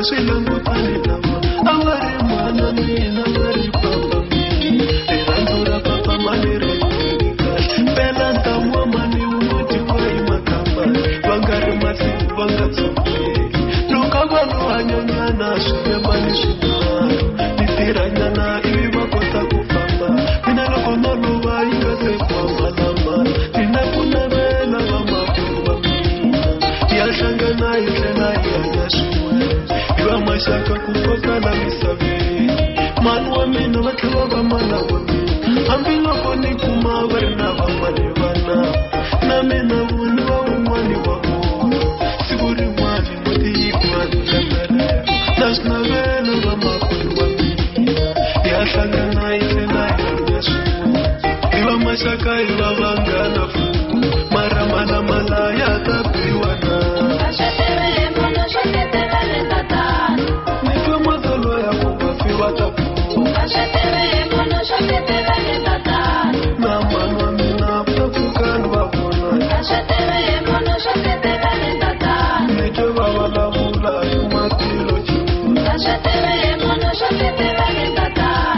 S2: swi langutani na vona a va ri mana mina va ri papa mina rirhandzu ra papa mani ri kahle pela ntamu wa mani wu dyiwa hi makamba va nga ri masiku va nga tshoveli loko vanhu hanyanyana swivembani swinharhu ni tirhanyana ivi va kota ku famba mina loko no lova yi nga se kwamalamala ni na ku navela vamakwerhu va mina ya hlangana hi tlhela hi hanya swin'we hi va maxaka ku kota la misaveni mani wa mina va tlhela va mana wa mina hambiloko ni kuma va ri na van'wani vana na mina voni va wun'wani wa vona siku rin'wani n'hweti yin'wani lembe rero na swi navela vamakwerhu wa mina ya hlangana hi tlhela hi hanya swin'we hi va maxaka hi va vanghana fuku mara malamala ya ta biwa na ni twa matsolo ya ku vafi va ta pfuka na mani wa mina ta pfukani va vona ni twe va vulavula hi matilo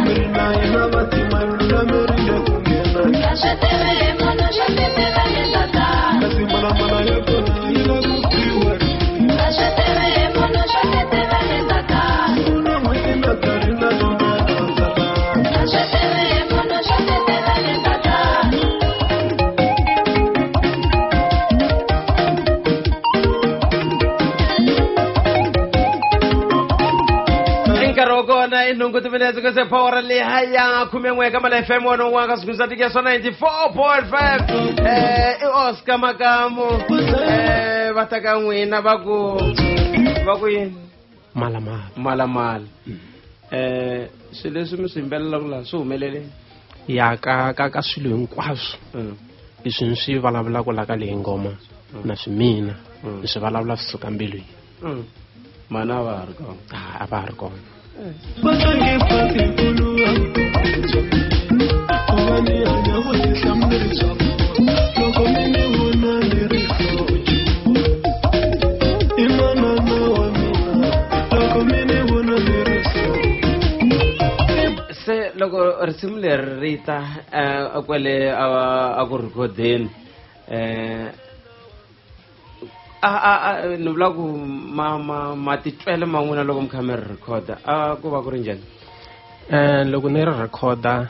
S2: mi ri na hina vatima lulame ri le ku nghena kasi malamala ya kona yi la ku biwa rini siku na n'hweti na nkarhi na tona dyondzalana.
S1: Nkarhi wa kona i nhungu timinetse ku se power leyi ya 11 ka Mala FM 101 ka swikulu swa tikeso 94.5 i Oscar Makamu va ta ka n'wina va ku yini
S3: malamala
S1: malamala swilo leswi mi swi yimbelelaka laha swi humelele
S3: ya ka swilo hinkwaswo leswi ni swi vulavulaka la ka leyi ngoma na swi mina ni swi vulavula swi suka mbilwini.
S1: Mana a va ha ri kona
S3: a va ha ri kona
S2: va tlange patikulu ku va ni hanya vutihlamuleri bya vona loko mi ni vona ni ri soju i manana wa mina loko mi ni vona ni ri soju.
S1: Se loko risimu leri ri ta kwele a ku rhikhodeni ni vula ku matitwele ma n'wina loko mi kha mi ri rhikhoda a ku va ku ri njhani?
S3: Loko ni ri rhikhoda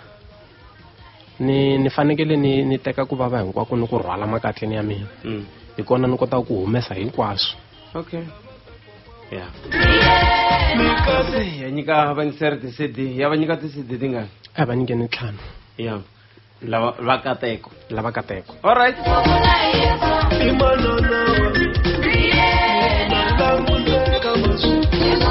S3: ni fanekele ni teka ku vava hinkwako ni ku rhwala makatleni ya mina hi kona ni kotaka ku humesa hinkwaswo.
S1: Okay ya ya nyika vayingiseri ti-CD ya va nyika ti-CD tingani?
S3: A va nyike ni 5.
S1: Ya lava va kateko
S3: lava kateko.
S1: All right.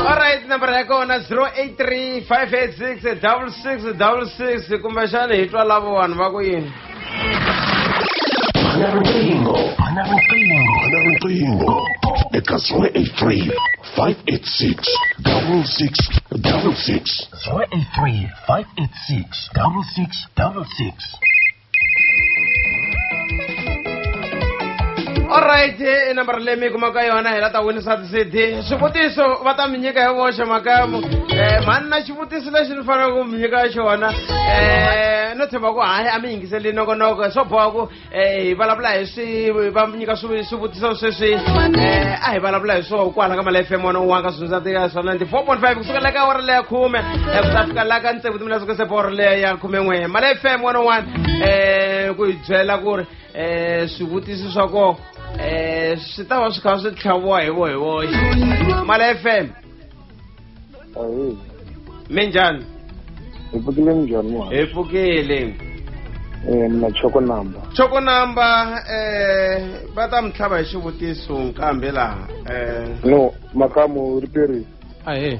S1: All right, number ya kona 083 586 6666 kumbexana hi twa lavo vanhu va ku yini.
S9: Bana riqingho eka 083 586 6666 083 586 6666.
S1: All right, i nambara leyi mi yi kumaka yona hi la ta winisa ti-CD. Swivutiso va ta mi nyika hi voxe makamu. Mhani na xivutiso lexi ni faneleke ku mi nyika xona no tshemba ku hayi a mi yingiseli nongonoko swo boha ku hi vulavula hi swi va mi nyika swivutiso sweswi a hi vulavula hi swoho kwala ka Mala FM 101 ka swindzati swa 94.5 kusukela ka awara leya 10 ku ta fika la ka tsevu timinetse ku se awara leya ya 11. Mala FM 101 ku hi byela ku ri swivutiso swa koho swi ta va swi kha swi tlhaviwa hi vo hi voxe. Mala FM. Minjhani?
S7: Hi pfukile minjhani muhaxi?
S1: Hi pfukile.
S7: Mina Choko Namba.
S1: Choko Namba va ta mi tlhava hi xivutiso nkambe laha.
S7: No, Makamu ri peri.
S3: Ahee.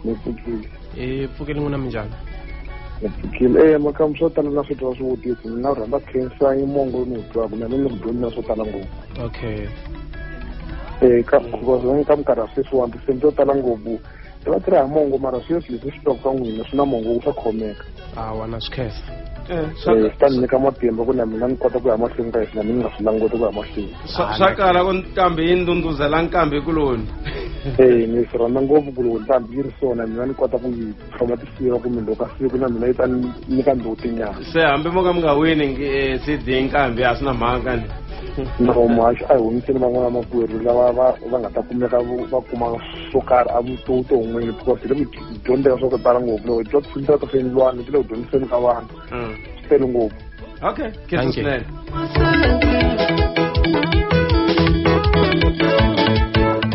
S7: Ni pfukile.
S3: Hi pfukile n'wina minjhani?
S7: Ni pfukile. Makamu swo tala na swi twa swivutiso mina rhandza khensa yi mongo ni wu twaka na mina ni ku dyondza swo tala ngopfu.
S3: Okay.
S7: Ka ka minkarhi ya sweswiwani tinsimu to tala ngopfu ti va ti ri ha mongo mara sweswi leswi swi twaka ka n'wina swi na mongo swa khomeka.
S3: Hawa na swi khensa.
S7: Swi ta ni nyika matimba ku na mina ni kota ku ya mahlweni ka hina ni nga swi languti ku ya mahlweni.
S1: Swa kala ku nkambi yi ndhundhuzela nkambi kuloni.
S7: Ni swi rhandza ngopfu ku loko nqambi yi ri sona mina ni kota ku yi tlhoma tisiva kumbe loko ka siku na mina yi ta nyika ndzhutinyana.
S1: Se hambi mo ka mi nga wini CD nqambi a swi na mhaka ni.
S7: No muhaxi a hi humiseni van'wana makwerhu lava va nga ta kumeka va kuma swo karhi evuton'wini because hi le ku dyondzeka swa ku tala ngopfu loko hi twa tinsimu ta swiyindlwana ti le ku dyondziseni ka vanhu swi tele ngopfu.
S1: Okay, khensa swinene.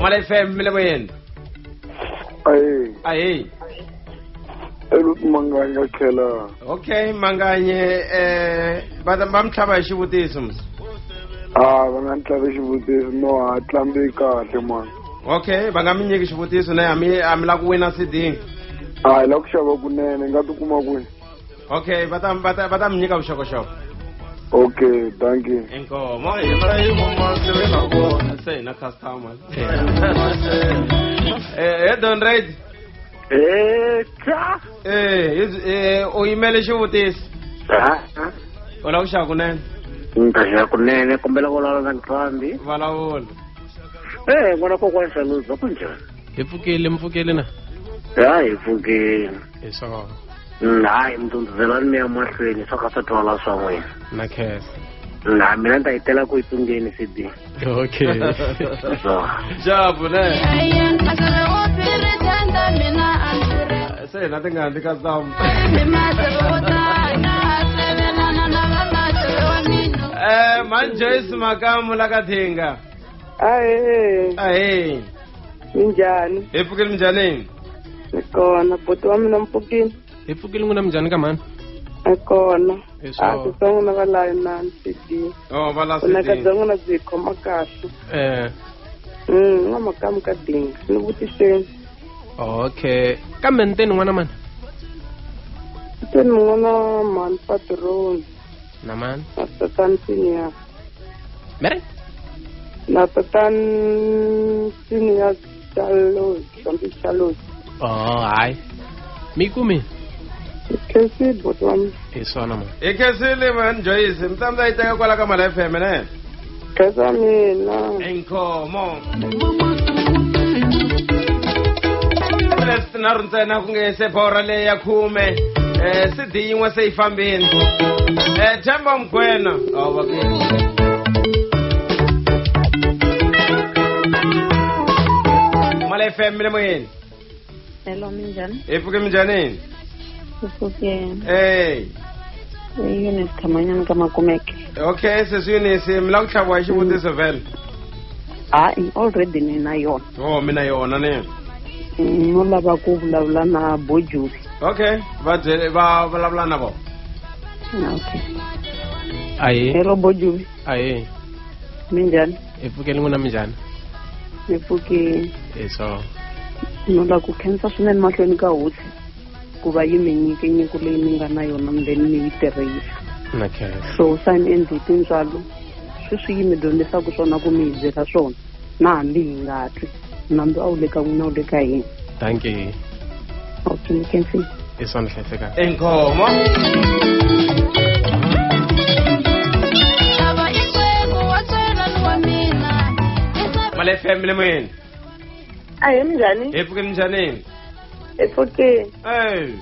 S1: Mala FM mi le moyeni.
S8: Ahee.
S1: Ahee.
S8: Eluti Manganya tlhela.
S1: Okay, Manganye va va mi tlhava hi xivutiso mos.
S8: Ah, va nga ni tlhavi xivutiso no a tlambi kahle man.
S1: Okay, va nga mi nyiki xivutiso ne a mi lava ku wina CD.
S8: A hi lava ku xava kunene nga tikuma kwihi?
S1: Okay, va ta mi nyika vuxokoxoko.
S8: Okay, thank you.
S1: Inkomo. Se na customer. Don Red.
S10: Cha.
S1: U yimele xivutiso. U lava ku xava kunene?
S10: Ni ta xava kunene, kombela ku vulavula na nqambi.
S1: Vulavula.
S10: N'wana kokwana Xaluza, kunjhani?
S3: Hi pfukile, mi pfukile na?
S10: Ya, hi pfukile.
S3: Hi swona.
S10: Hayi, mndhundhuzelani mi ya mahlweni swa ka swi twala swa n'wina.
S3: Na khensa.
S10: Na mina ni ta yi tela ku yi tungeni CD.
S3: Okay.
S1: Jabu ne. Se hina tingandi ka sam. Man Joyce Makamu la ka Thinga.
S11: Ahee.
S1: Ahee.
S11: Minjhani?
S1: Hi pfukile minjhani?
S11: Ni kona, buti wa mina mpfukile.
S3: Hi pfukile n'wina minjhani ka mhani?
S11: Ni kona. A swi n'wina va la na CD.
S1: Oh, va la CD.
S11: Vunaka bya n'wina byi khoma kahle. N'wa Makamu ka Dinga. Ni vutiseni.
S3: Okay. Kambe ni teni n'wana mani?
S11: Teni n'wana mhani Patroni.
S3: Na mani?
S11: Na tatani Senior.
S3: Mere?
S11: Na tatani Senior Charles, Zambi Charles.
S3: Oh, hayi. Mi kumi?
S11: Khensile buti wa mina.
S3: Hi swona ma.
S1: Hi khensile man Joyce, mi ta mi ta yi teka kwala ka Mala FM ne?
S11: Khensa mina.
S1: Inkomo. Minutes tinharhu ntsena ku nge se bora leyi ya 10. CD yin'we se yi fambile. Themba Mugwena. Oh, okay. Mala FM le moyeni.
S12: Hello, minjhani?
S1: Hi pfuke minjhani?
S12: Hi pfukile.
S1: Hey.
S12: Eunice Khamanyana ka Makumeke.
S1: Okay, sesi Eunice, mi lava ku tlhaviwa hi xivutiso vhele?
S12: Hayi, already ni na yona.
S1: Oh, mi na yona ne?
S12: No lava ku vulavula na Bojuvi.
S1: Okay, va byele va vulavula na vona.
S12: Okay.
S3: Ahee.
S12: Hello Bojuvi.
S3: Ahee.
S12: Minjhani?
S3: Hi pfukile n'wina minjhani?
S12: Hi pfukile.
S3: Hi swona.
S12: No lava ku khensa swinene mahlweni ka hosi ku va yi mi nyike nyiko leyi mi nga na yona then mi yi tirhisa.
S3: Na khensa.
S12: So sa ni endli tintswalo sweswi yi mi dyondzisaka swona ku mi hi byela swona na hambi hi nga twi nandzu a wu le ka n'wina wu le ka hina.
S3: Thank you.
S12: Okay, ni khensile.
S3: Hi swona hlayisekani.
S1: Inkomo. Mala FM le moyeni.
S11: Ahee, minjhani?
S1: Hi pfukile minjhani?
S11: Hi pfukile.
S1: Hey.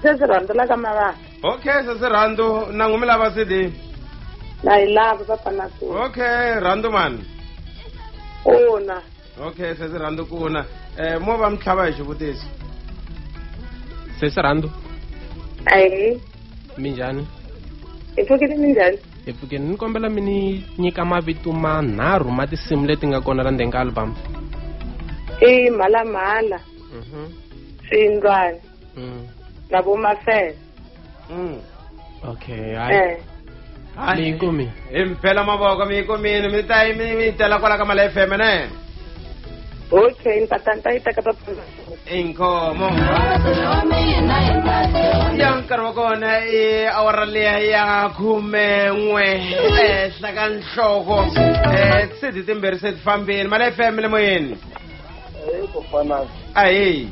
S11: Sesi Rhandzu la ka Mavaka.
S1: Okay, sesi Rhandzu, na n'wi mi lava CD?
S11: Na yi lava papa na ku.
S1: Okay, Rhandzu mani?
S11: Kuna.
S1: Okay, sesi Rhandzu kuna. Mo va mi tlhava hi xivutiso.
S3: Sesi Rhandzu.
S11: Ahee.
S3: Minjhani?
S11: Hi pfukile minjhani?
S3: Hi pfukile. Ni kombela mi ni nyika mavito manharhu ma tinsimu leti nga kona la ndzeni ka album.
S11: I Mhalamhala. Swiyindlwana. Na vo Mafele.
S3: Okay, hayi. Mi yi kumi?
S1: Hi mi bela mavoko mi yi kumile mi ta mi tela kwala ka Mala FM ne?
S11: Okay, ni ta yi teka papa.
S1: Inkomo. Ya nkarhi wa kona i awara liya ya 11 ehenhla ka nhloko. CD timbirhi se ti fambile. Mala FM le moyeni. Ahee.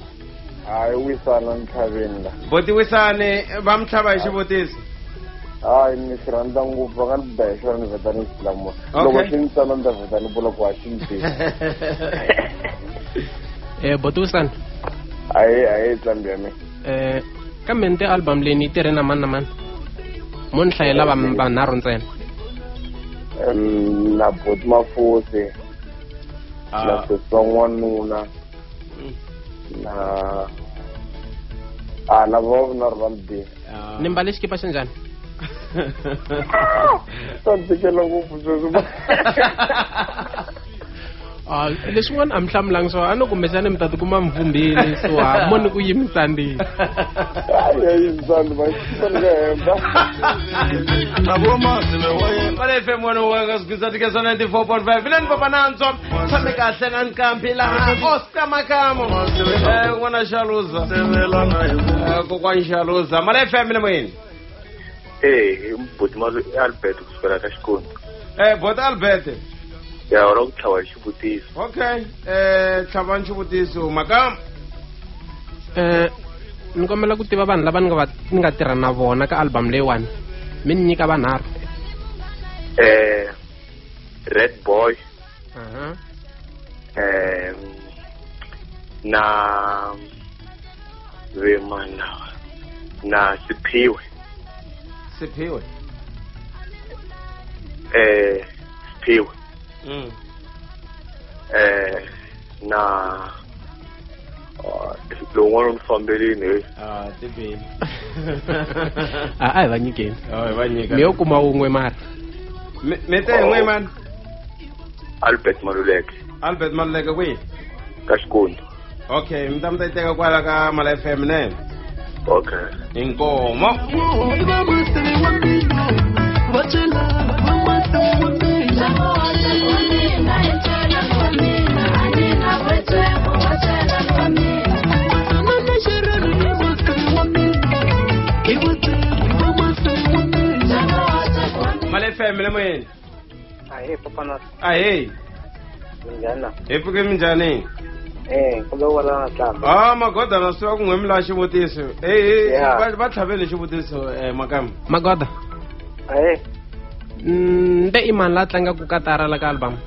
S8: Hayi, wisana ntlhaveni la.
S1: Boti wisani va mi tlhava hi xivutiso.
S8: Hayi, ni swi rhandza ngopfu va nga ni ba hi xona ni vheta ni xi hlamula. Loko xi ni tsana ni ta vheta ni vula ku a xi ni tivi.
S3: Botusan.
S8: Aye tlambi ya mina.
S3: Kambe nte album leyi ni tirhe na mani na mani? Mo ni hlayela vanharhu ntsena.
S8: Na Bot Mafose. Na Sesonwanuna. Na na va na ri
S3: ni mbale xikipa xa njhani?
S8: Swa tikela ngopfu sweswo.
S3: Leswin'wana a mi hlamulangi swona a no kumbexani mi ta tikuma mi vumbile so a mo ni ku yimisandini.
S1: Male FM 101.94.5 Vilani Papa Nantswa tshame kahle na nqambi laha Oscar Makamo n'wana Xaluza kokwani Xaluza. Male FM le moyeni.
S13: Boti Albert kusukela ka Xikoni.
S1: Boti Albert.
S13: Ya ora ku tlhava xivutiso.
S1: Okay, tlhava xivutiso Makamo.
S3: Ni kombela ku tiva vanhu lava ni nga tirha na vona ka album leyiwani. Mi ni nyika vanharhu.
S13: Red Boy. Na Vemana na Siphiwe.
S1: Siphiwe.
S13: Siphiwe. Na lowun'wana u fambelini.
S1: Tibini.
S3: A hi va nyikeni.
S1: Hi va nyika.
S3: Mi yo kuma wun'we mara.
S1: Mi te n'we mani?
S13: Albert Maluleke.
S1: Albert Maluleke kwihi?
S13: Ka Xikoni.
S1: Okay, mi ta yi teka kwala ka Mala FM ne?
S13: Okay.
S1: Inkomo. Male FM le moyeni.
S10: Ahe papa na.
S1: Ahe.
S10: Minjhani?
S1: Hi pfuke minjhani?
S10: Kumbe u vulavula na Tlamba.
S1: Magoda na swi ku n'we mi lava xivutiso. Va tlhavele xivutiso Makamo.
S3: Magoda.
S10: Ahe.
S3: Nte i mani la tlangaka katara la ka album?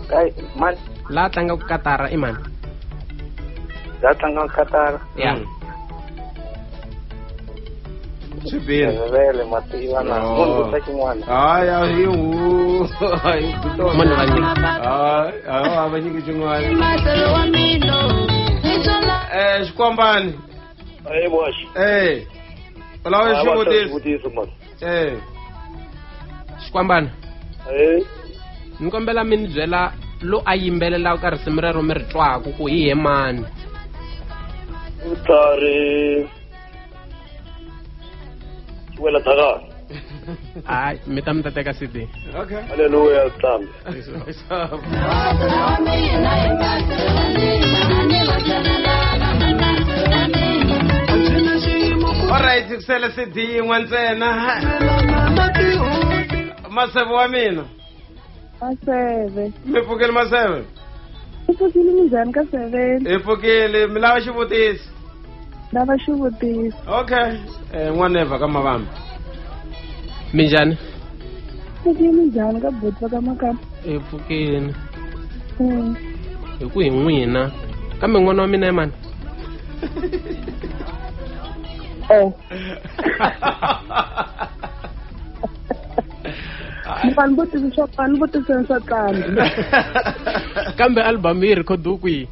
S10: Kai mani?
S3: La tlangaka katara i mani?
S10: La tlangaka katara?
S3: Ya.
S1: Swi
S10: vele mativa na munhu ta xin'wana.
S1: Hayi hi
S3: munhu va nyika.
S1: A va nyiki xin'wana. Xikwambani.
S13: Bosh.
S1: U lava xivutiso.
S3: Xikwambani. Ni kombela mi ni byela lo a yimbelelaka ka risimu rero mi ri twaka ku hi mani.
S13: Vutlhari wela thaka.
S3: Hayi mi ta teka CD.
S1: Okay.
S13: Hallelujah Tlamba.
S1: Alright, kusele CD yin'we ntsena. Maseve wa mina.
S11: Maseve.
S1: Mi pfukile Maseve?
S11: Mi pfukile minjhani ka 7?
S1: Hi pfukile, mi lava xivutiso.
S11: Lava xivutiso.
S1: Okay. N'wana Eva ka Mavambi.
S3: Minjhani?
S11: Pfukile minjhani ka buti va ka Makamo?
S3: Hi pfukile. Hi ku hi n'wina. Kambe n'wana wa mina i mani?
S11: Ni vutisa swa Tlamba.
S3: Kambe album yi rhekhodiwe kwihi?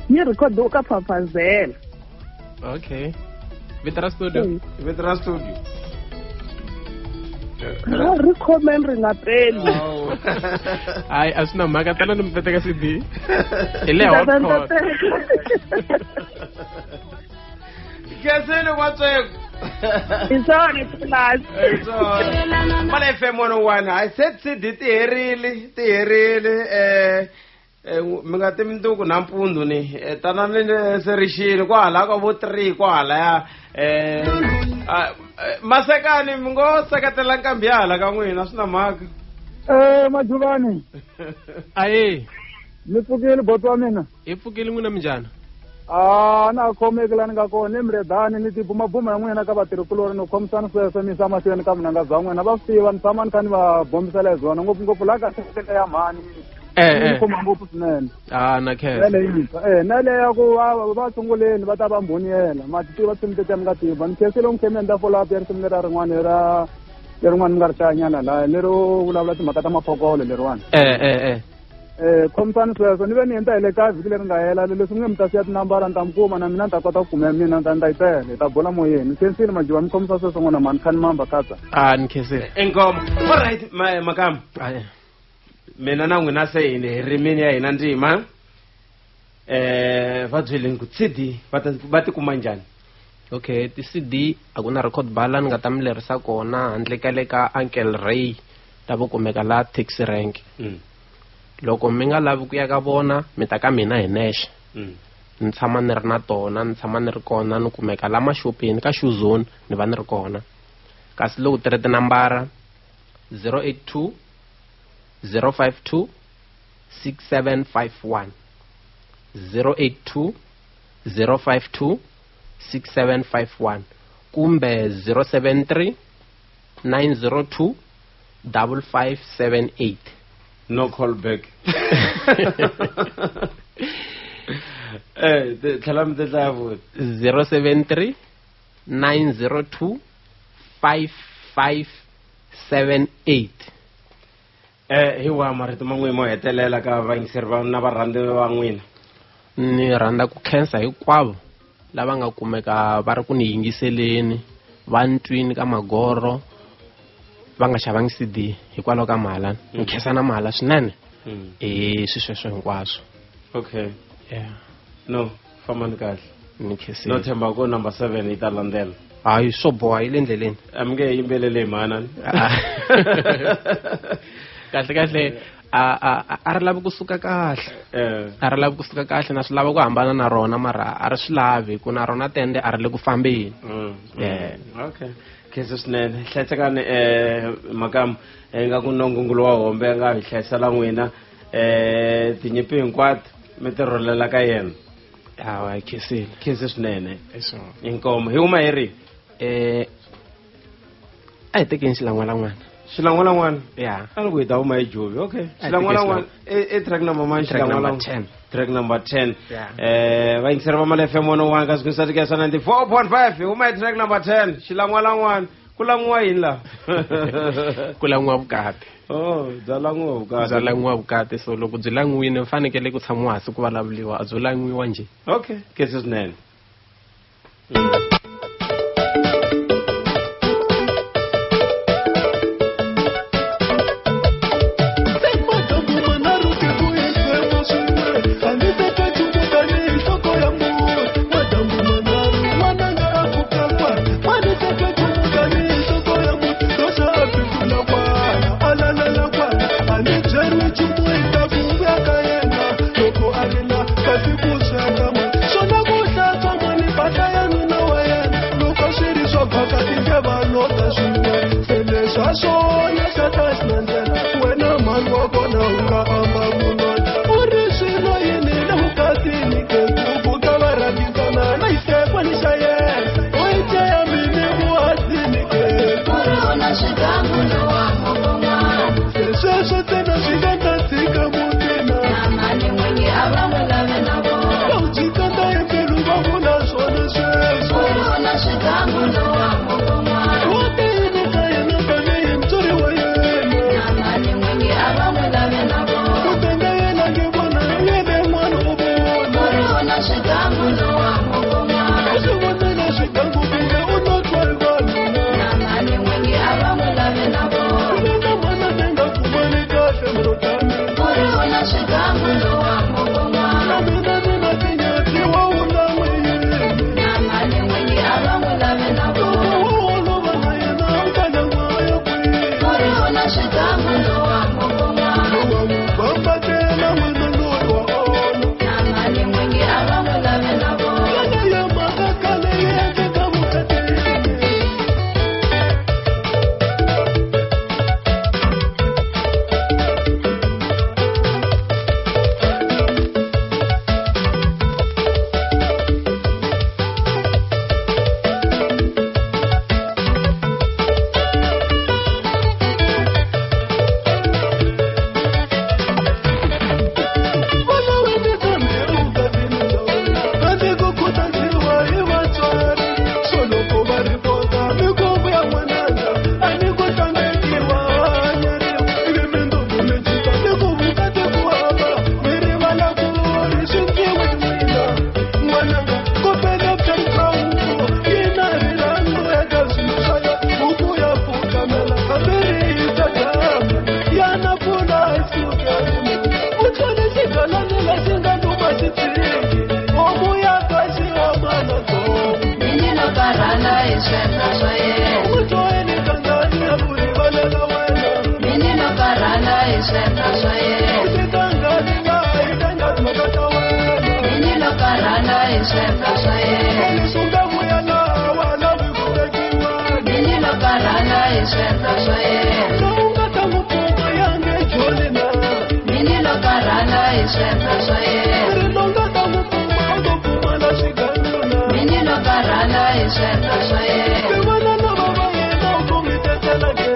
S11: Yi rhekhodiwe ka Phaphazela.
S3: Okay. Vito ra studio?
S1: Vito ra studio.
S11: Ri khomeni ri nga peli.
S3: Hayi a swi na mhaka tana ni mi ta teka CD. Hi le hot court.
S1: Khensile Kwatsweko.
S11: Hi swona plus.
S1: Hi swona. Male FM 101 hayi se CD ti herile mi nga ti minduku nampundzu ni tanani se rixile kwahala ka vo 3 kwahalaya Masekani mi ngo seketela nkambi ya hala ka n'wina swi na mhaka.
S14: Majuvani.
S3: Aye.
S14: Mi pfukile boti wa mina?
S3: Hi pfukile n'wina minjhani?
S14: Na khomeki la ni nga kona ni miredani ni tibumabuma ya n'wina ka vatirhikulori ni khomisana sweswo mi yisa mahlweni ka vunanga bya n'wina va swi tiva ni tshama ni kha ni va bombisela hi byona ngopfungopfu laha ka ya mhani Yi khumba ngopfu swinene.
S3: Na khensa.
S14: Na leya ku va sunguleni va ta va mbhoniyela. Ma ti tiva tinsimu tetiya mi nga tiva. Ni khensile mi khe mi endla follow up ya risimu leriya rin'wana ra lerin'wana mi nga ri hlayanyana laha lero vulavula timhaka ta maphokolo leriwani. Khomisani sweswo ni ve ni endla hi le ka vhiki leri nga hela leswi mi nge mi ta siya tinambara ni ta mi kuma na mina ni ta kota ku kumela mina ni ta yi tele hi ta bula moyeni. Ni khensile Majuva mi khomisa sweswo n'wina mhani khani mamba katsa.
S3: Ni khensile.
S1: Inkomo. All right Makamu. Mina na n'wina se hi rimini ya hina ndzima. Va byeleni ku CD va ti kuma njhani?
S3: Okay, ti CD a ku na record bar la ni nga ta mi lerisa kona handle ka le ka Uncle Ray lavo kumeka la taxi rank. Loko mi nga lavi ku ya ka vona mi ta ka mina hi nexe. Ni tshama ni ri na tona, ni tshama ni ri kona, ni kumeka la maxopeni ka shoe zone ni va ni ri kona. Kasi loko ti ri tinambara 082 052 6751 082 052 6751 kumbe 073 902 5578.
S1: No call back. Tlhela mi tla futhi.
S3: 073 902 5578.
S1: Hi wa marito man'we mo hetelela ka vayingiseri va na varhandzi va n'wina.
S3: Ni rhandza ku khensa hinkwavo lava nga kumeka va ri ku ni yingiseleni, va ni twini ka magoro, va nga xavangi CD hikwalaho ka mhala. Ni khensa na mhala swinene. Swi sweswo hinkwaswo.
S1: Okay.
S3: Yeah.
S1: No, fambani kahle.
S3: Ni khensile.
S1: No themba ku number 7 yi ta landzela.
S3: Hayi swo boha yi le ndleleni.
S1: A mi nge yimbeleli hi mhana.
S3: Kahle kahle a ri lavi kusuka kahle. A ri lavi kusuka kahle na swi lava ku hambana na rona mara a ri swi lavi ku na rona tende a ri le ku fambeni.
S1: Okay. Khensa swinene. Hlayisekani Makamu nga ku nongongulo wa hombe nga hi hlayisela n'wina tinyimpi hinkwato mi ti rhulela ka yena.
S3: Hawa hi khensile.
S1: Khensa swinene. Inkomo hi huma hi ri?
S3: A hi tekeni xilangwalan'wana.
S1: Xilangwalan'wana?
S3: Yeah.
S1: A ni ku hi ta huma hi Jovi. Okay. Xilangwalan'wana i track number mani?
S3: Track number 10.
S1: Track number 10.
S3: Yeah.
S1: Vayingiseri va Mali FM 101 ka swikulu swa tikesa 94.5 hi huma hi track number 10. Xilangwalan'wana. Ku langiwa yini laha?
S3: Ku langiwa vukati.
S1: Oh, bya langiwa vukati.
S3: Bya langiwa vukati. So loko byi langiwile fanekele ku tshamiwa hansi ku vulavuriwa, a byo langiwa njhe.
S1: Okay, khensa swinene.
S2: Thank you.
S15: karhala hi swendlo swa yena.
S2: Leswi nga vuya lawa lavi ku tekiwa.
S15: Mini lo karhala hi swendlo swa yena.
S2: Lowu nga ta n'wi pfuka ya nge joli na.
S15: Mini lo karhala hi swendlo swa yena.
S2: Ri lowu nga ta n'wi pfuma u to pfumala xiganuna.
S15: Mini lo karhala hi swendlo swa yena.
S2: Tivana lava va yena u to mi tetela ke.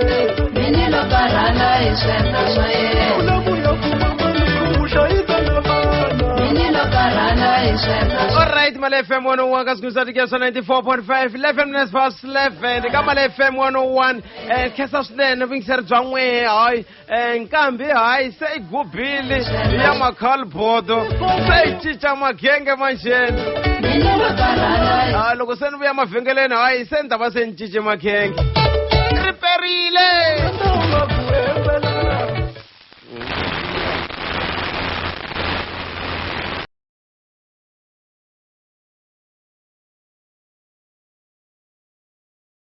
S15: Mini lo karhala hi swendlo swa yena.
S2: U lava ku ya kuma mali ku hlayisa na vana.
S15: Mini lo karhala hi swendlo swa
S1: Alright, Male FM 101 ka Sikusa Tikesa 94.5 11 minutes past 11 ka Male FM 101. Khensa swinene vuyingiseri bya n'wehe hayi nkambi hayi se i gubile ya makhalbodo se i cinca magenge manjheni.
S15: Mini lo karhala hi
S1: Ah, loko se ni vuya mavhengeleni hayi se ni ta va se ni cince magenge. Ri perile.